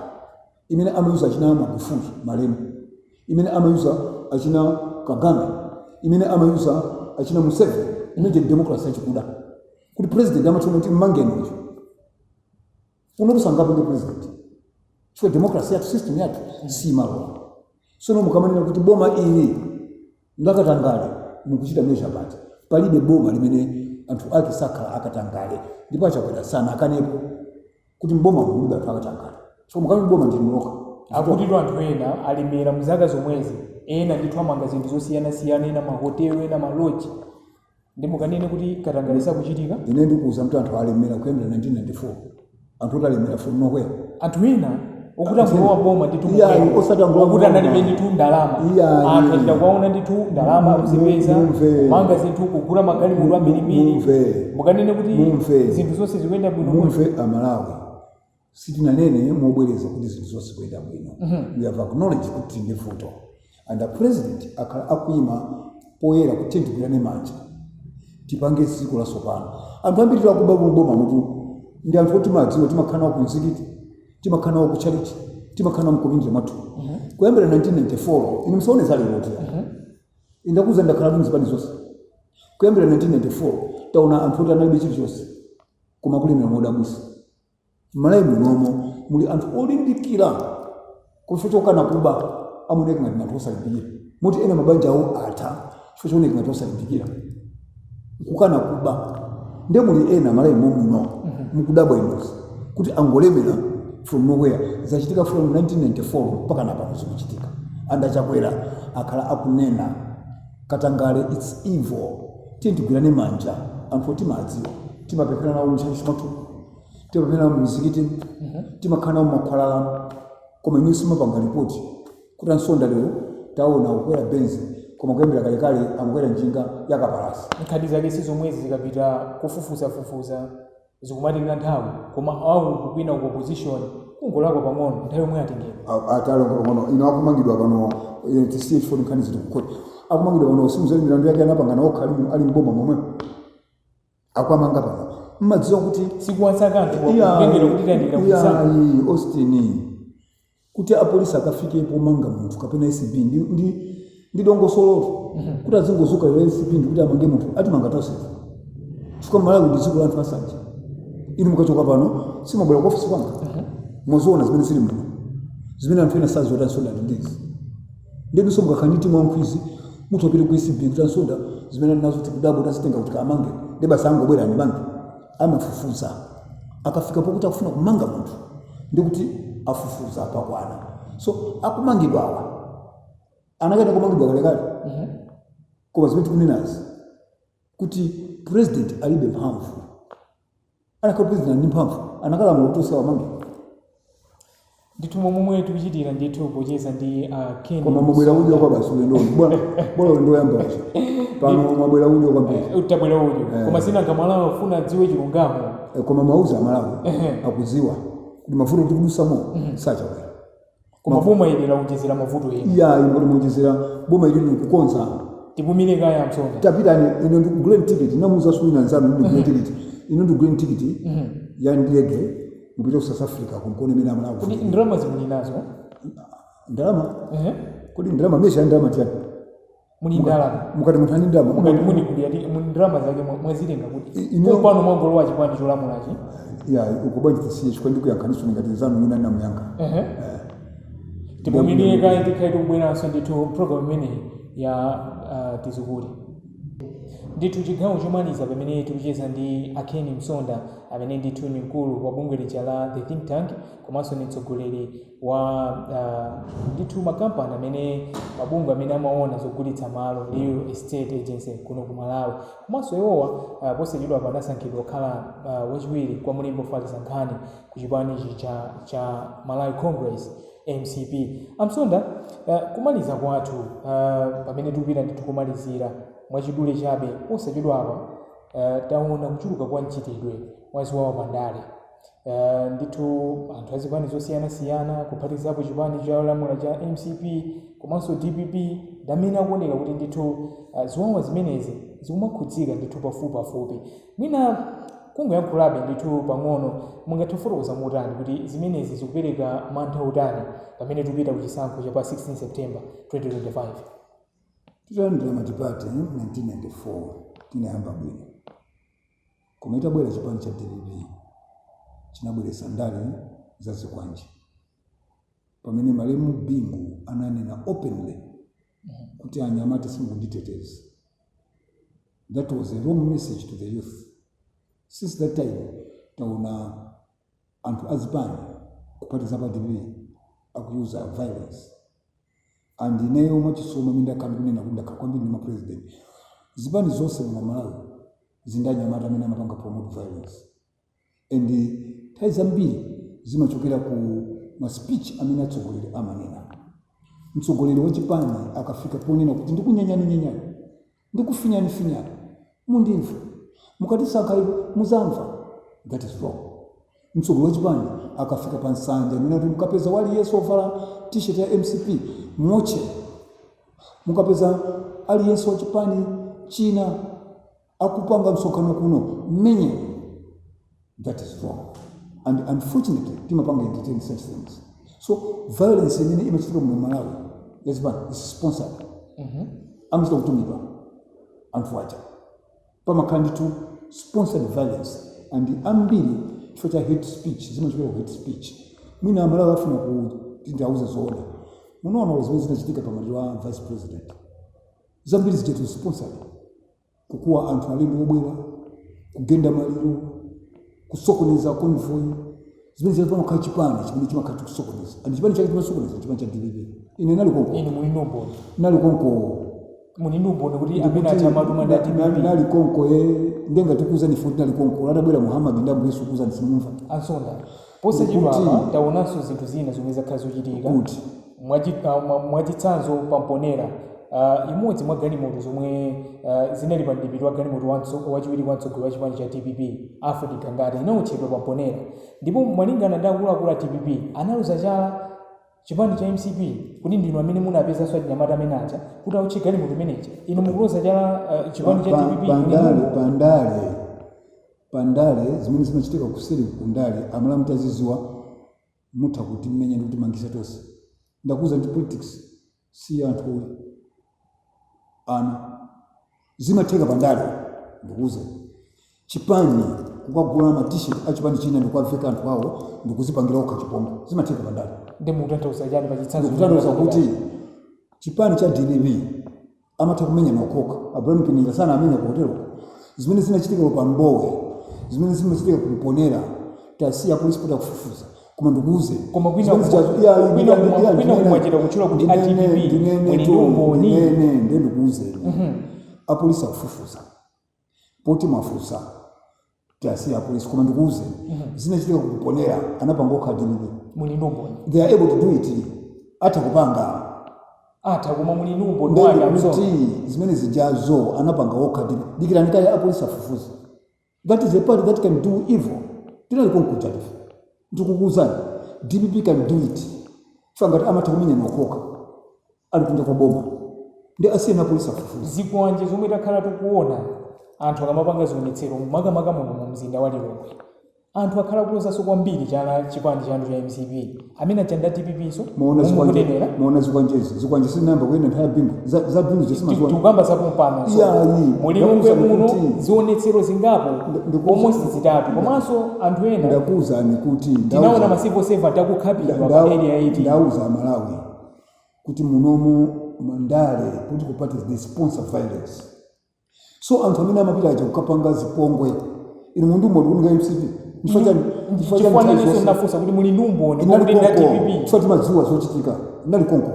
imene amayuza achina Magufuli malemu, imene amayuza achina Kagame, imene amayuza achina Museveni, imene ndi democracy yachikuda, kuti president amathiona kuti mmangeni uyu. Kuno sangapange president chifukwa democracy yathu, system yathu simalola. Sono mukamanena kuti boma ili ndakatangale, mukuchita measure pati? Palibe boma limene anthu ake sakhala akatangale, ndipo aChakwera sana akanepo kuti mboma mulibe anthu akatangale. So mukamene boma ndinu lokha. Akutitu anthu ena alemera mzaka zomwezi, ena ndithu amanga zinthu zosiyanasiyana, ena mahotelo, ena maloji. Ndi mukanene kuti katangale sakuchitika? Ine ndikuuza kuti anthu alemera kuyambira 1994. Anthu oti alemera from nowhere? Anthu ena okuti angulowa boma ndithu, Iyayi, mukwera. Osati angulowa okuti boma. analibe ndithu ndalama. Iyayi. Anthu achita kuwaona ndithu ndalama akuzipeza, Mumve. kumanga zinthu, kugula magalimoto ambirimbiri. Mumve. Mukanene kuti Mumve. zinthu zonse zikuyenda bwino? Mumve Amalawi, sitinanene mobwereza kuti zinthu zonse zikuyenda bwino. We have acknowledged kuti ndi vuto, and the president akhala akuyima poyera kuti tigwirane manja, tipange dziko latsopano. Anthu ambiri takuba boma mutu ndi anthu oti madziwa, timakhala nawo ku mzikiti, timakhala nawo ku church, timakhala nawo mcommunity mwathu kuyambira 1994. Inu musaone za lero. Indakuza ndakhala ndi mzipani zonse kuyambira 1994. Taona anthu oti analibe chilichonse koma kulemera modabwisa. M'Malawi munomo muli anthu olimbikira, kufa chokana kuba amaoneka ngati anthu osalimbikira, moti ena mabanja awo atha chifukwa chooneka ngati osalimbikira kukana kuba. Nde muli ena Malawi momuno mukudabwa inuzi kuti angolemera from nowhere. Zachitika from 1994 mpaka napano zikuchitika. And aChakwera akhala akunena katangale, it's evil, tiye tigwirane manja. Anthu timadziwa, timapemphera nawo mchalichi mwathu, timapemphera nawo mzikiti, timakhala nawo mmakhwalala, koma inu simapanga ripoti kuti aNsonda lero taona akukwera Benzi, koma kuyambira kalekale amakwera njinga yakapalasi. Nkhani zake si zomwezi? Zikapita kufufuzafufuza zikumatenga nthawi, koma awu kwina ku opposition kungolakwa pang'ono, nthawi yomwe atengedwa. Atalonga pang'ono ino akumangidwa pano. Tisiye chifukwa nkhani zili kukhoti. Akumangidwa pano simuzali milandu yake anapangana okha ali mboma momwe. Akwamanga pano, mmadziwa kuti Sikuwasaka anthu kutengera kuti tayandikira kuchisankho? Iyayi, Austin, kuti apolisi akafike pomanga munthu kapena ACB ndi dongosoloto. Kuti azingozuka lero ACB ndikuti amange munthu, atimanga tonsefe, chifukwa Malawi ndi dziko la anthu asanje. Inu mukachoka pano simabwera ku ofisi kwanga, mwaziona zimene zili muno, zimene anthu ena saziona. Nsonda ndi ndizi ndinunso mukakhala ndi timu wankhwizi, munthu apite ku ACB kuti ansonda zimene ali nazo tikudabwa tazitenga kuti kamange, ndi basi angobwera andimange. Amafufuza. Akafika pokuti akufuna kumanga munthu, ndikuti afufuza pakwana. So akumangidwa awa anakaita kumangidwa kalekale. Koma zimene tikunenazi kuti president alibe mphamvu, anakhala president ali ndi mphamvu, anakalamula kuti osawamange. Ndithu, momwe tikuchitira ndithu pocheza ndi Ken. Koma mwabwera udyo kwa basi ulendo uno. Bora bora ulendo woyamba uja, pano mwabwera udyo kwambiri. Utabwera udyo, koma sina ngamalawi afuna adziwe chilungamo. Koma mauza Amalawi akudziwa kuti mavuto tikudusamo sachabwera. Koma boma ili laonjezera mavuto ena. Iya, ine kuti muonjezera, boma ili likukonza. Tipumire kaya, Msonda. Tapitani, ine ndikuguleni tikiti. Namuuza wina nzanu, ndiguleni tikiti, ine ndiguleni tikiti ya ndege, mupite ku South Africa kumkuona imene Amalawi. Kuti ndalama zimuli nazo? Ndalama? Kodi ndalama, mesha ya ndalama tiyani? Muli ndalama? Mukati munthu ani ndalama? Mukati munigulira muli ndalama zake mwazitenga kuti? Pompano mwangolowa chipani cholamulachi. Ya, uko bwanji tisiye, chifukwa ndikuyankhaniso ngati nzanu mwina namuyankha. Tipumire kaye, tikhale tikubweranso ndithu program imeneyi ya Tizukule. Ndithu chigawo chomaliza pamene tikucheza ndi a Ken Msonda, amene ndithu ni mkulu wa bungwe lija la The Think Tank, komanso ni mtsogoleri wa ndithu makampani amene, mabungwe amene amaona zogulitsa malo, Real Estate Agency, kuno ku Malawi. Komanso iwowa posachedwa anasankhidwa kukhala wachiwiri kwa mlembi ofalitsa nkhani ku chipani chija cha Malawi Congress, MCP. Amsonda, kumaliza kwathu, pamene tikupita ndithu kumalizira, mwachidule chabe, posachedwapa taona kuchuluka kwa mchitidwe wa ziwawa pandale. Ndithu anthu azipani zosiyanasiyana, kuphatikizapo chipani cholamula cha MCP komanso DPP, ndamene akuoneka kuti ndithu ziwawa zimenezi zikumakhudzika ndithu pafupipafupi. Mwina kungoyankhulabe ndithu pang'ono, mungathe kufotokoza motani kuti zimenezi zikupereka mantha otani pamene tikupita ku chisankho cha pa 16 September 2025? Titalandira multiparty 1994, tinayamba bwino, koma itabwera chipani cha DPP chinabweretsa ndale za zikwanje, pamene malemu Bingu ananena openly kuti, "Anyamata, simukunditeteza." That was a wrong message to the youth. Since that time taona anthu azipani, kuphatikiza pa DPP, akuyuza violence. And ineyo mwachisomo imene ndakhala ndikunena kuti ndakhala kwambiri ndi mapresident, zipani zonse muno Malawi zindi anyamata amene amapanga promote violence, and nthawi zambiri zimachokera ku ma speech amene atsogoleri amanena. Mtsogoleri wa chipani akafika ponena kuti, "Ndikunyenyani nyenyani, ndikufinyani finyani, mundimva, mukatisankha ipo muzamva," that is wrong. Mtsogoleri wa chipani akafika pa nsanja nena kuti, "Mukapeza waliyense ovala T-shirt ya MCP muotche, mukapeza aliyense wa chipani china akupanga msonkhano kuno mmenye," that is wrong. And unfortunately timapanga entertain such things. So violence imene imachitika muno Malawi yazipani is sponsored. Amachita kutumidwa anthu aja. Pamakhala ndithu sponsored violence, and ambiri chifukwa cha hate speech, zimachokera ku hate speech. Mwina Amalawi afuna kuti ndiauze zoona. Munaona zimene zinachitika pamaliro a vice president, zambiri zijatu sponsored, kukuwa anthu alendo obwera, kugenda maliro, kusokoneza convoy. Zimene zija pamakhala chipani chimene chimakhala chikusokoneza, and chipani chake chimasokoneza chipani cha DPP. Ine nali konko. Inu muli ndi umboni? Nali konko. Muli ndi umboni kuti amene achamatuma ndi a DPP? Nali konko ye, ndenga tikuuzani futi nali konko. Atabwera Muhammad ndi Ambuye Yesu kuuzani, simumva. Ansonda, posachedwa apa taonanso zinthu zina zomwe zakhala zochitika. Kuti? Mwachitsanzo pamponera, imodzi mwa galimoto zomwe zinali pa mdipiti wa galimoto wachiwiri kwa mtsogoleri wa chipani cha DPP, Alfred Gangata, inawotchedwa pamponera, ndipo malingana ndi akuluakulu a DPP analoza chala chipani cha MCP kuti ndinu amene munapezanso achinyamata amene aja kuti autche galimoto imeneja. Inu mukuloza chala chipani cha DPP. Pandale, pandale. Pandale, zimene zimachitika kuseri kundale, Amalawi mutaziziwa mutha kutimenya ndi kutimangisa tonse. Ndakuuza ndi politics si anthu ana. Zimatheka pandale. Ndikuuze, chipani kukagula ma T-shirt a chipani china ndikuwaveka anthu awo ndikuzipangira okha chipongwe, zimatheka pandale. Ndi mukutanthauza chani pa chitsanzo? Ndikutanthauza kuti chipani cha DPP amatha kumenya nokhoka. Abraham Pinira sana amenya ku hotelo? Zimene zinachitika pa Mbowe, zimene zimachitika ku Mponera, tasiya police pota kufufuza, koma ndikuuze Koma kwina zimene iya, kwina kumwachita kutchula kuti a DPP ndinene muli ndi umboni. Ndinene, ndiye ndikuuze, apolisi akufufuza. Poti mwafusa, tasiya apolisi, koma ndikuuze, zinachitika ku Mponera anapanga okha DPP. Muli ndi umboni? They are able to do it, atha kupanga. Atha, koma muli ndi umboni wake, amso? Ndikuti zimene zijazo anapanga okha DPP. Dikirani kaye apolisi afufuze. That is a party that can do evil. Tinali konkuja ife, ndikukuuzani, DPP can do it. Fangati amatha kumenya nokhoka ali kunja kwa boma, ndi asiyeni apolisi afufuze. Zikwanje zomwe takhala tikuona anthu akamapanga zionetsero, makamaka muno mu mzinda wa Lilongwe, anthu akhala kulozanso kwambiri chala chipani chanu cha MCP. Amene aja nda DPP so? Muona zikwanje? Mukunenera. Muona zikwanjezi? Zikwanje sizinayamba kuyenda nthawi ya Bingu. Za Bingu zisimaziona? Tikukamba zapompano so. Iyayi, Mulilongwe ndakuwuzani muno zionetsero zingapo, almost 3, komanso anthu ena Ndakuwuzani kuti tinaona ma civil servant akukhapidwa pa Area 18. Ndauza Malawi kuti munomu mandale, political parties, they sponsor violence. So anthu amene amapita aja kukapanga zipongwe, inu mundu umodi kuninga MCP, chifukwa chani? Chifukwa chani? Chifukwa Nthawi nanenso zonse ndafunsa kuti muli ndi umboni inali kuti nda konko. DPP? Chifukwa timadziwa zochitika, inali konko,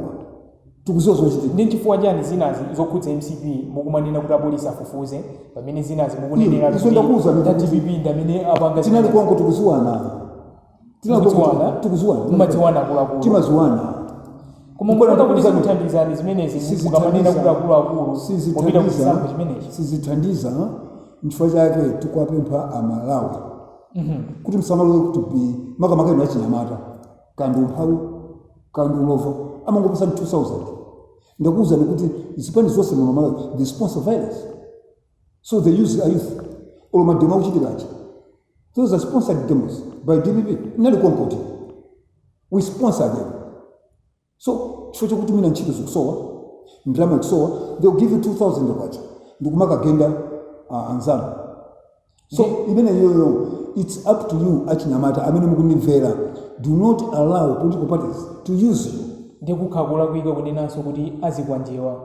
tikudziwa zochitika. Ndi chifukwa chani zinazi zokhudza MCP mukumanena kuti apolisi afufuze, pamene zinazi mukunenera Izo ndakuwuza kuti nda DPP ndi amene apanga Tinali zimenezi? konko, tikuziwana. Tinali konko. Mukudziwana? Tikuziwana. Mumadziwana akuluakulu? Timaziwana. Koma Mbona mukuona kuti ndikuwuzani- zikuthandizani zimenezi mukamanena kuti akuluakulu popita Sizithandiza. kuchisankho chimenechi? Sizithandiza. Nchifukwa chake tikuwapempha Amalawi kuti msamalowe kuti bi makamaka inu achinyamata, kandi umphawi kandi ulova, amangopasani 2000. Ndakuwuzani kuti zipani zonse muno Malawi, they sponsor violence. So they use a youth. Olo ma demo akuchitikachi, those are sponsored demos by DPP. Inali konkoti, we sponsor them. So chifukwa chokuti mina ntchito zikusowa, ndalama ikusowa, they'll give you 2000 kwacha ndikumakagenda anzanu. So imene iyoyo, it's up to you achinyamata amene mukundimvera, do not allow political parties to use you. Ndi kukhala kulakwika kunenanso kuti azikwanjewa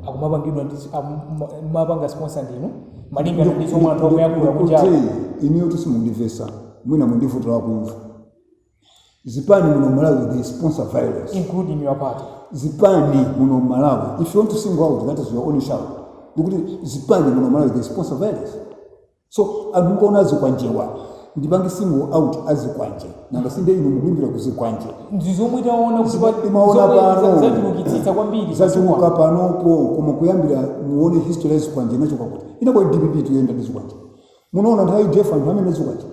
akumapangidwa ndi mapanga sponsor ndinu, malingana ndi zomwe anthu akuyankhula kunjawo? Kuti inuyo tisimundimvesa, mwina mundivutira kumva. Zipani muno Malawi, they sponsor violence. Including your party? Zipani muno Malawi, if you want to single out, that is your own shout. Ndikuti zipani muno Malawi, they sponsor violence. So anthu mukaona azikwanjewa, ndipange single out azikwanje, nanga sinde inu mukulimbira kuzikwanje? Ndi zomwe taona kuti Imaona zomwe pano. zachulukitsitsa kwambiri. Zachuluka panopo, koma kuyambira muone history ya zikwanje inachoka kuti? Inakwa DPP tuyenda ndi zikwanje. Munaona nthawi UDF anthu amene zikwanje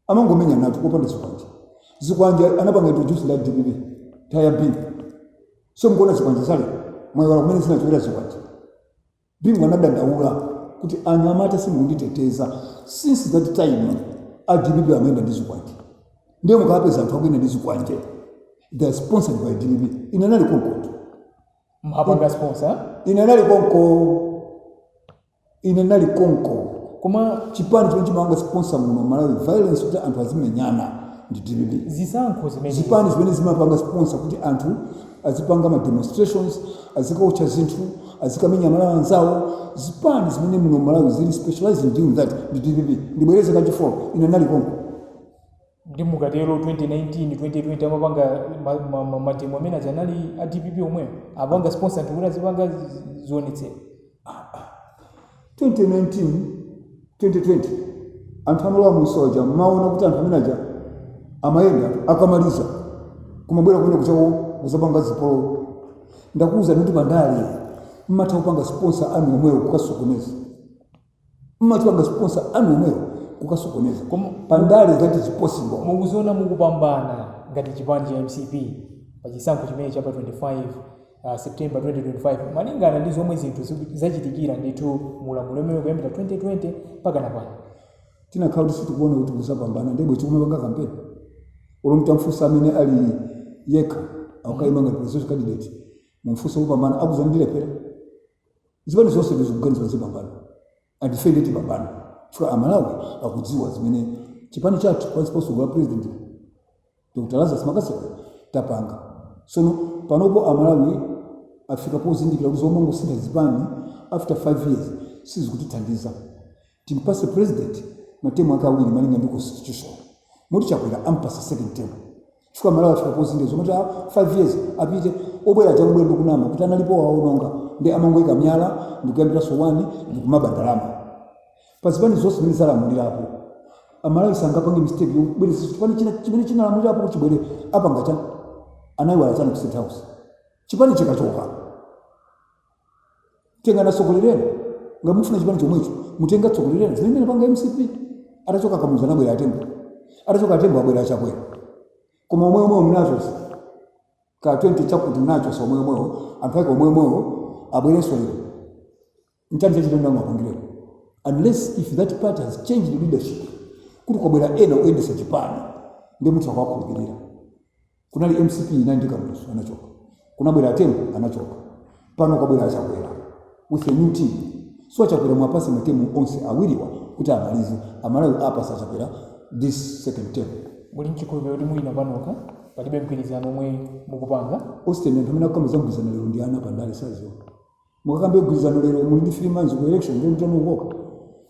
amangomenya nato kopanda zikwanje? Zikwanje anapanga introduce nda DPP nthawi ya Bingu. So mukuona zikwanje zale, mwayiwala kumene zinachokera zikwanje. Bingu anadandaula kuti anyamata simunditeteza. Since that time a DPP amayenda ndi zikwanje. Ndiye mukapeza anthu akuyenda ndi zikwanje, they are sponsored by DPP. Ine nali konkoto. Mapanga sponsor? Ine nali konko, ine nali konko. Koma chipani chimene chimapanga sponsor muno Malawi violence kuti anthu azimenyana ndi DPP. Zisankho zimene Zipani zimene zimapanga sponsor kuti anthu azipanga ma demonstrations, azikaotcha zinthu, azikamenya Malawi anzawo, zipani zimene muno Malawi zili specialized in doing that ndi DPP. Ndibwereze kachifolo, ine nali konko. Ndi mukatero 2019, 2020 amapanga ma demo amene aja anali a DPP omweyo apanga sponsor anthu kuti azipanga zionetsero? 2019, 2020 anthu amalowa munsoja, maona kuti anthu amene aja amayenda, akamaliza kumabwera kumene kuchako kuzapanga zipolo. Ndakuwuza kuti pandale mmatha kupanga sponsor anu omweyo kukasokoneza, mmatha kupanga sponsor anu omweyo kukasokoneza. Pandale that is possible. Mukuziona mukupambana ngati chipani cha MCP pa chisankho chimene cha pa 25 September 2025, malingana ndi zomwe zinthu zachitikira ndithu mulamuliro umene kuyambira 2020 mpaka napano? Tinakhala kuti sitikuona kuti kuzapambana, ndipo tikumapanga kampeni. Olo mutamfunsa amene ali yekha akukayima ngati presidential candidate, mumfunsa kupambana, akuza ndilephera. Zipani zonse ndizikuganiza zipambana, and ife ndiye tipambana, chifukwa Amalawi akudziwa zimene chipani chathu pansi pa utsogoleri wa President Dr Lazarus McCarthy Chakwera tapanga. Sono panopo Amalawi afika pozindikira kuti zomangosintha zipani after 5 years sizikutithandiza. Timpase president ma term ake awiri malinga ndi constitution, moti Chakwera ampasa second term, chifukwa Malawi afika pozindikira zomati 5 years apite, obwera chakubwera ndikunama kuti analipo waononga, ndi amangoyika miyala ndikuyambiranso 1 ndikumaba ndalama. Pa zipani zonse zimene zalamulirapo, Amalawi sangapange mistake yobweretsa chipani china chimene chinalamulirapo kuti chibwere. Apanga chani? Anayiwala chani ku State House? Chipani chikachoka, tenga natsogolerera. Nga mufuna chipani chomwecho, mutenga tsogolerera. Zimene inapanga MCP, atachoka Kamuzu anabwera Atembo, atachoka Atembo abwera Achakwera, koma omwe omwewo munachosa ka 20 chakuti munachosa omwe omwewo, anthu ake omwe omwewo abwerenso lero. Nchani chachilendo angapangirero, unless if that party has changed the leadership, kuti kwabwera ena oyendesa chipani ndi munthu akawakhulupirira. Kunali MCP inali ndi Kamuzu, anachoka, kunabwera Atembo, anachoka, pano kwabwera Achakwera with a new team. So Achakwera mwapase ma term onse awiriwa kuti amalize. Amalawi apasa Achakwera this second term. Muli mchikhulupiriro kuti mwina panokha palibe mgwirizano omwe mukupanga? Austin, anthu amene akukamba za mgwirizano lero ndi ana pandale, saziwa. Mukakambe mgwirizano lero muli ndi 3 months ku election, ndiye kuti anukoka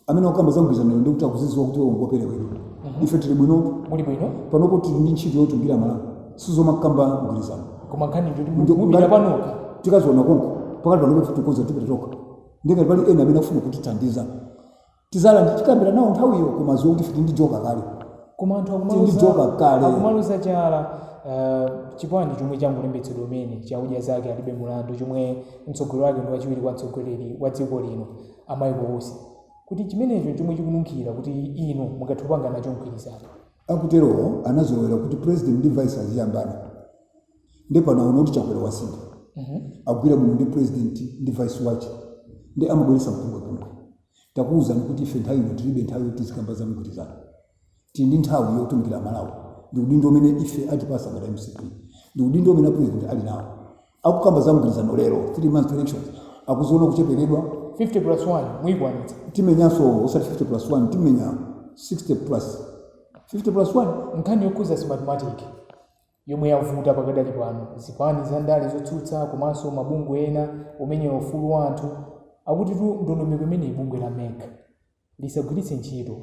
amene akukamba za mgwirizano lero ndikuti akuzidziwa kuti iwo ngoperekedwa. Ife tili bwino. Muli bwino. Panopo tili ndi ntchito yotumikira Malawi, sizomakamba mgwirizano. Koma nkhani ndikuti mupita panokha? Tikaziona konko. Pakati panopo ife tikukonza, tipita tokha. Ndingati pali ena amene akufuna kutithandiza, tizala tikambira nawo nthawiyo, koma aziwe kuti ife tili ndi joka kale. Koma anthu Tili ndi joka kale. Akumaloza chala chipani chomwe changolembetsedwa umene cha Odya Zake Alibe Mulandu, chomwe mtsogoleri wake ndi wachiwiri kwa mtsogoleri wa dziko lino a Michael Usi, kuti chimenecho chomwe chikununkhira kuti inu mungathe kupanga nacho mgwirizano. Akuterowo anazolowera kuti president ndi vice aziyambana, ndi pano aona kuti Chakwera wasintha, agwira bwino ndi president ndi vice wache, ndi amabweretsa mpungwepungwe. Takuwuzani kuti ife nthawi ino tilibe nthawi yoti tizikamba za mgwirizano. Tili ndi nthawi yotumikira Malawi, ndi udindo umene ife atipasa ngati MCP, ndi udindo umene president ali nawo. Akukamba za mgwirizano lero 3 months to elections akuziona kucheperedwa. 50 plus 1 muyikwanitsa? Timenyanso, osati 50 plus 1, timenya 60 plus 50 plus 1. Nkhani yokhuza Smartmatic yomwe yavuta pakadali pano, zipani za ndale zotsutsa komanso mabungwe ena omenyera ufulu wa anthu akutitu ndondomeko imeneyi bungwe la MEC lisagwiritse ntchito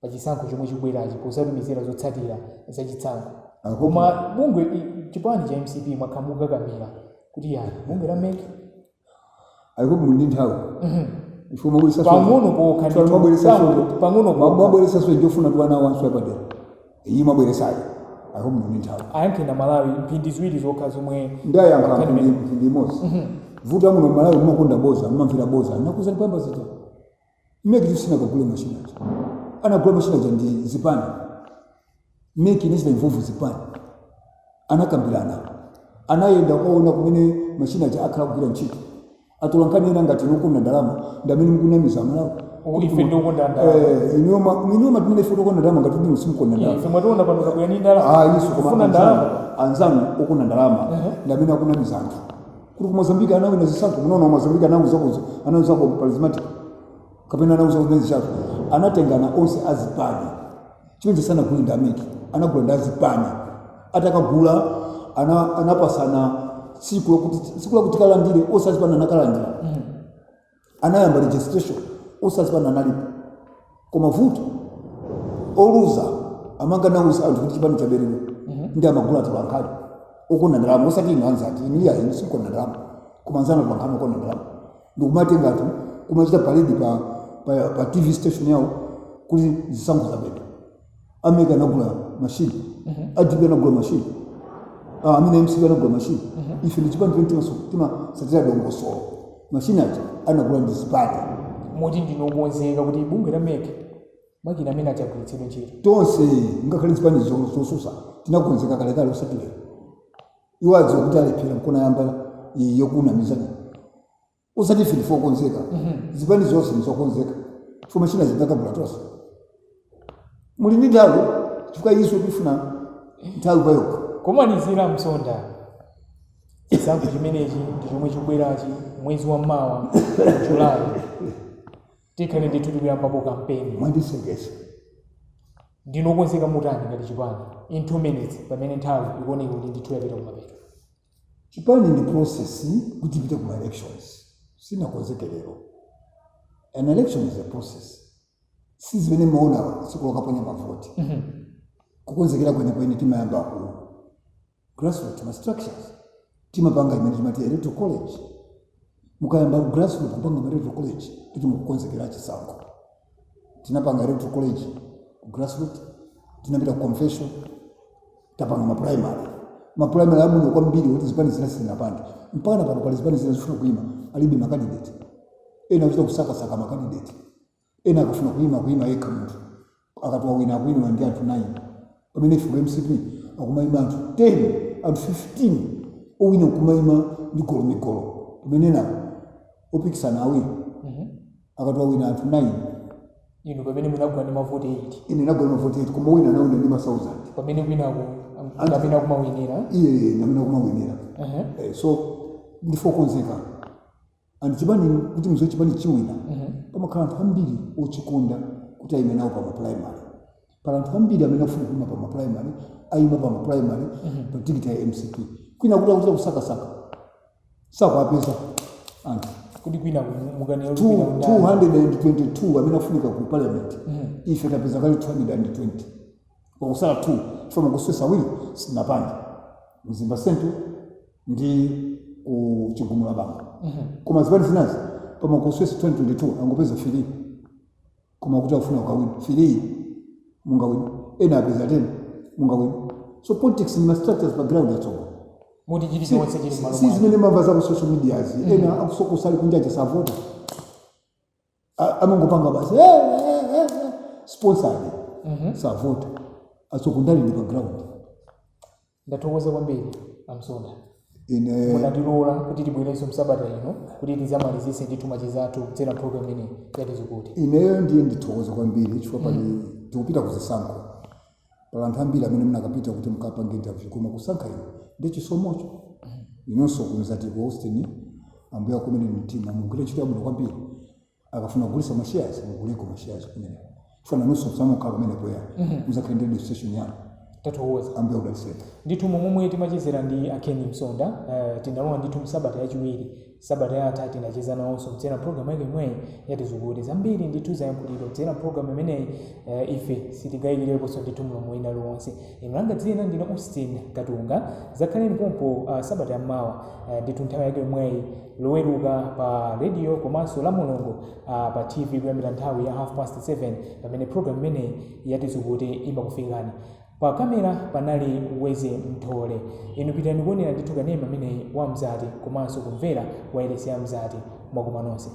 pa chisankho chomwe chikubwerachi pozatumizira zotsatira za chisankho. Koma bungwe chipani cha MCP mwakhala mukukakamira kuti yani bungwe la MEC. I hope muli ndi nthawi. Ife mabweresa Pang'ono pokha ndithu. Pang'ono pokha. Mabweresa so njofuna tuwana wanso yapadera. Iyi mabweresayo. I hope muli ndi nthawi. Ayankheni Amalawi mphindi 2 zokha zomwe Ndayankha mphindi imodzi. Vuto muno Malawi, mumakonda boza, mumamvera boza. Nakuza pamba zita. MEC sinakagule mashina aja. Anagula mashina aja ndi zipani. MEC inachita involve zipani. Anakambirana. Anayenda kuona kumene mashina aja akhala kugwira ntchito. Atolankhani ena ngati nokonda ndalama ndi amene mukunamiza Amalawi. Oh, ife ndiokonda ndalama? Eh, inuyo matimene ife tokonda ndalama, ngati ndinu simukonda ndalama. Ife mwationa pano tabwera ndi ndalama. Ah, isu koma Kufuna ndalama. Anzanu okonda ndalama ndi amene akunamiza anthu kuti ku Mozambique anawina zisankho. Munaona Mozambique anawuzako charismatic kapena anawuza kumene zichatu anatengana onse azipani. Chimene sanagule ndi a MEC, anagula ndi azipani. Atakagula anapasana tsiku lakuti kalandire, onse azipani anakalandira. Anayamba registration, onse azipani analipo. Koma vuto oluza amanga nauza anthu kuti chipani chaberedwa ndi amagula atolankhani okonda ndalama, osati inu anzati inu iya, inu simukonda ndalama, koma anzanu atolankhani okonda ndalama ndikumatenga anthu kumachita parade pa TV station yawo kuti zisankho zabedwa. A MEC anagula machine, a DPP anagula machine, amene MCP anagula machine. Ife ndi chipani chimene timasatira dongosolo. Machine aja anagula ndi zipani. Moti ndinokonzeka kuti bungwe la MEC makina amene achagwiritsidwe ntchito? Tonse, ngakhale zipani zosusa, tinakonzeka kalekale, osati lero. Iwo adziwa kuti alephera, nkona yamba iyi yokunamizana. Usati ife ndife okonzeka, zipani zonse ndizokonzeka, chifukwa machine zinakagula tonse. Muli ndi nthawi, chifukwa iso tifuna nthawi payokha. Kumalizira, Msonda, chisankho chimenechi ndi chomwe chikubwerachi mwezi wa mawa, Julayi, tikhale ndithu tikuyambapo kampeni. Mwandisekesa. Ndinokonzeka mutani ngati chipani, in 2 minutes, pamene nthawi ikuoneka kuti ndithu yapita kumapeto? Chipani ndi process kuti ipite kuma elections. Sinakonzekerero. An election is a process, si zimene maona tsiku lokaponya mavoti. Kukonzekera kwenikweni timayamba ku grassroots, ma structures timapanga imene timati electoral college. Mukayamba ku grassroots kupanga ma electoral college, titi mukukonzekera chisankho. Tinapanga electoral college ku grassroots, tinapita ku convention, tapanga ma primary, ma primary abwino kwambiri kuti zipani zina sizinapange. Mpaka pano pali zipani zina zifuna kuima, alibe ma candidate. Ena akuchita kusakasaka ma candidate. Ena akafuna kuima, kuima yekha munthu, akati wawina, akuwinira ndi anthu 9, pamene ife ku MCP akumayima anthu 10, anthu 15, owina kumayima migolo migolo, pamene ena opikisana awiri, akati wawina anthu 9. Inu pamene munagwa ndi mavoti 8. Ine nagwa ndi mavoti 8, koma wina anawina ndi ma 1000. Pamene kwinaku amene akumawinira. Iye amene akumawinira. So ndifokonzeka and chipani, kuti mziwe chipani chiwina, pamakhala anthu ambiri ochikonda kuti ayime nawo pa primary. Pala anthu ambiri amene akufuna kuima pa primary, ayima pa primary pa tikiti ya MCP. Kwina kuti akuchita kusakasaka, sakuapeza anthu. Kuti kwina mukanena kuti kwina kundani? 222 amene afunika ku parliament, ife tapeza kale 220, kwakusala 2 chifukwa makuswesa awiri sinapange, Mzimba Central ndi ku Chigumula Banga. Koma zipani zinazi pamakuswesa 2022 angopeza 3, koma kuti akufuna ukawina 3, mungawina? Ena apeza 10, mungawina? So politics ni ma structures pa ground yatsogolo. Muti chilichonse chili m'malo Si mwake. zimene mamva za ku social medias. Ena akusokosa ali kunja savota, amangopanga basi, sponsored, savota. Atsogondali ndi pa ground. Ndathokoza kwambiri, Amsonda. Ine. Munatilola kuti tibwerenso msabata ino kuti tizamalizise ndithu macheza athu kudzera program imene yatizikuti. Ineyo ndiye ndithokoza kwambiri chifukwa pali tikupita kuzisankho, pali anthu ambiri amene munakapita kuti mukapange interview, koma kusankha ino ndi chisomocho. Inonso kunzati ku Austin, ambuye akumene mtima, mugwire ntchito yabwino kwambiri. Akafuna kugulisa ma shares, muguleko ma shares kumene, chifukwa nanunso msamukhala kumenepo ya muzakhale ndi radio station yanu. Tathokoza. Ambuye akudalitseni. Ndithu, momwe timachezera ndi Akeni Msonda, tinalowa ndithu msabata yachiwiri. Sabata yatha tinacheza nawonso kudzera program yake imweyi yatizikuti. Zambiri ndithu zayankhulidwa kudzera program imeneyi. Ife sitigayikireponso ndithu mlomo wina liwonse. Ine langa dzina ndine Austin Katunga. Zakhaleni pompo sabata yammawa, ndithu nthawi yake yomweyi, Loweruka pa radio komanso la Mulungu pa TV kuyambira nthawi ya 7:30, pamene program imeneyi yatizikuti imakufikani. Pa kamera panali Weze Mthole. Inu pitani kuonera ndithu kanema ameneyi wa Mzati komanso kumvera wailesi ya Mzati. Mwakoma nonse.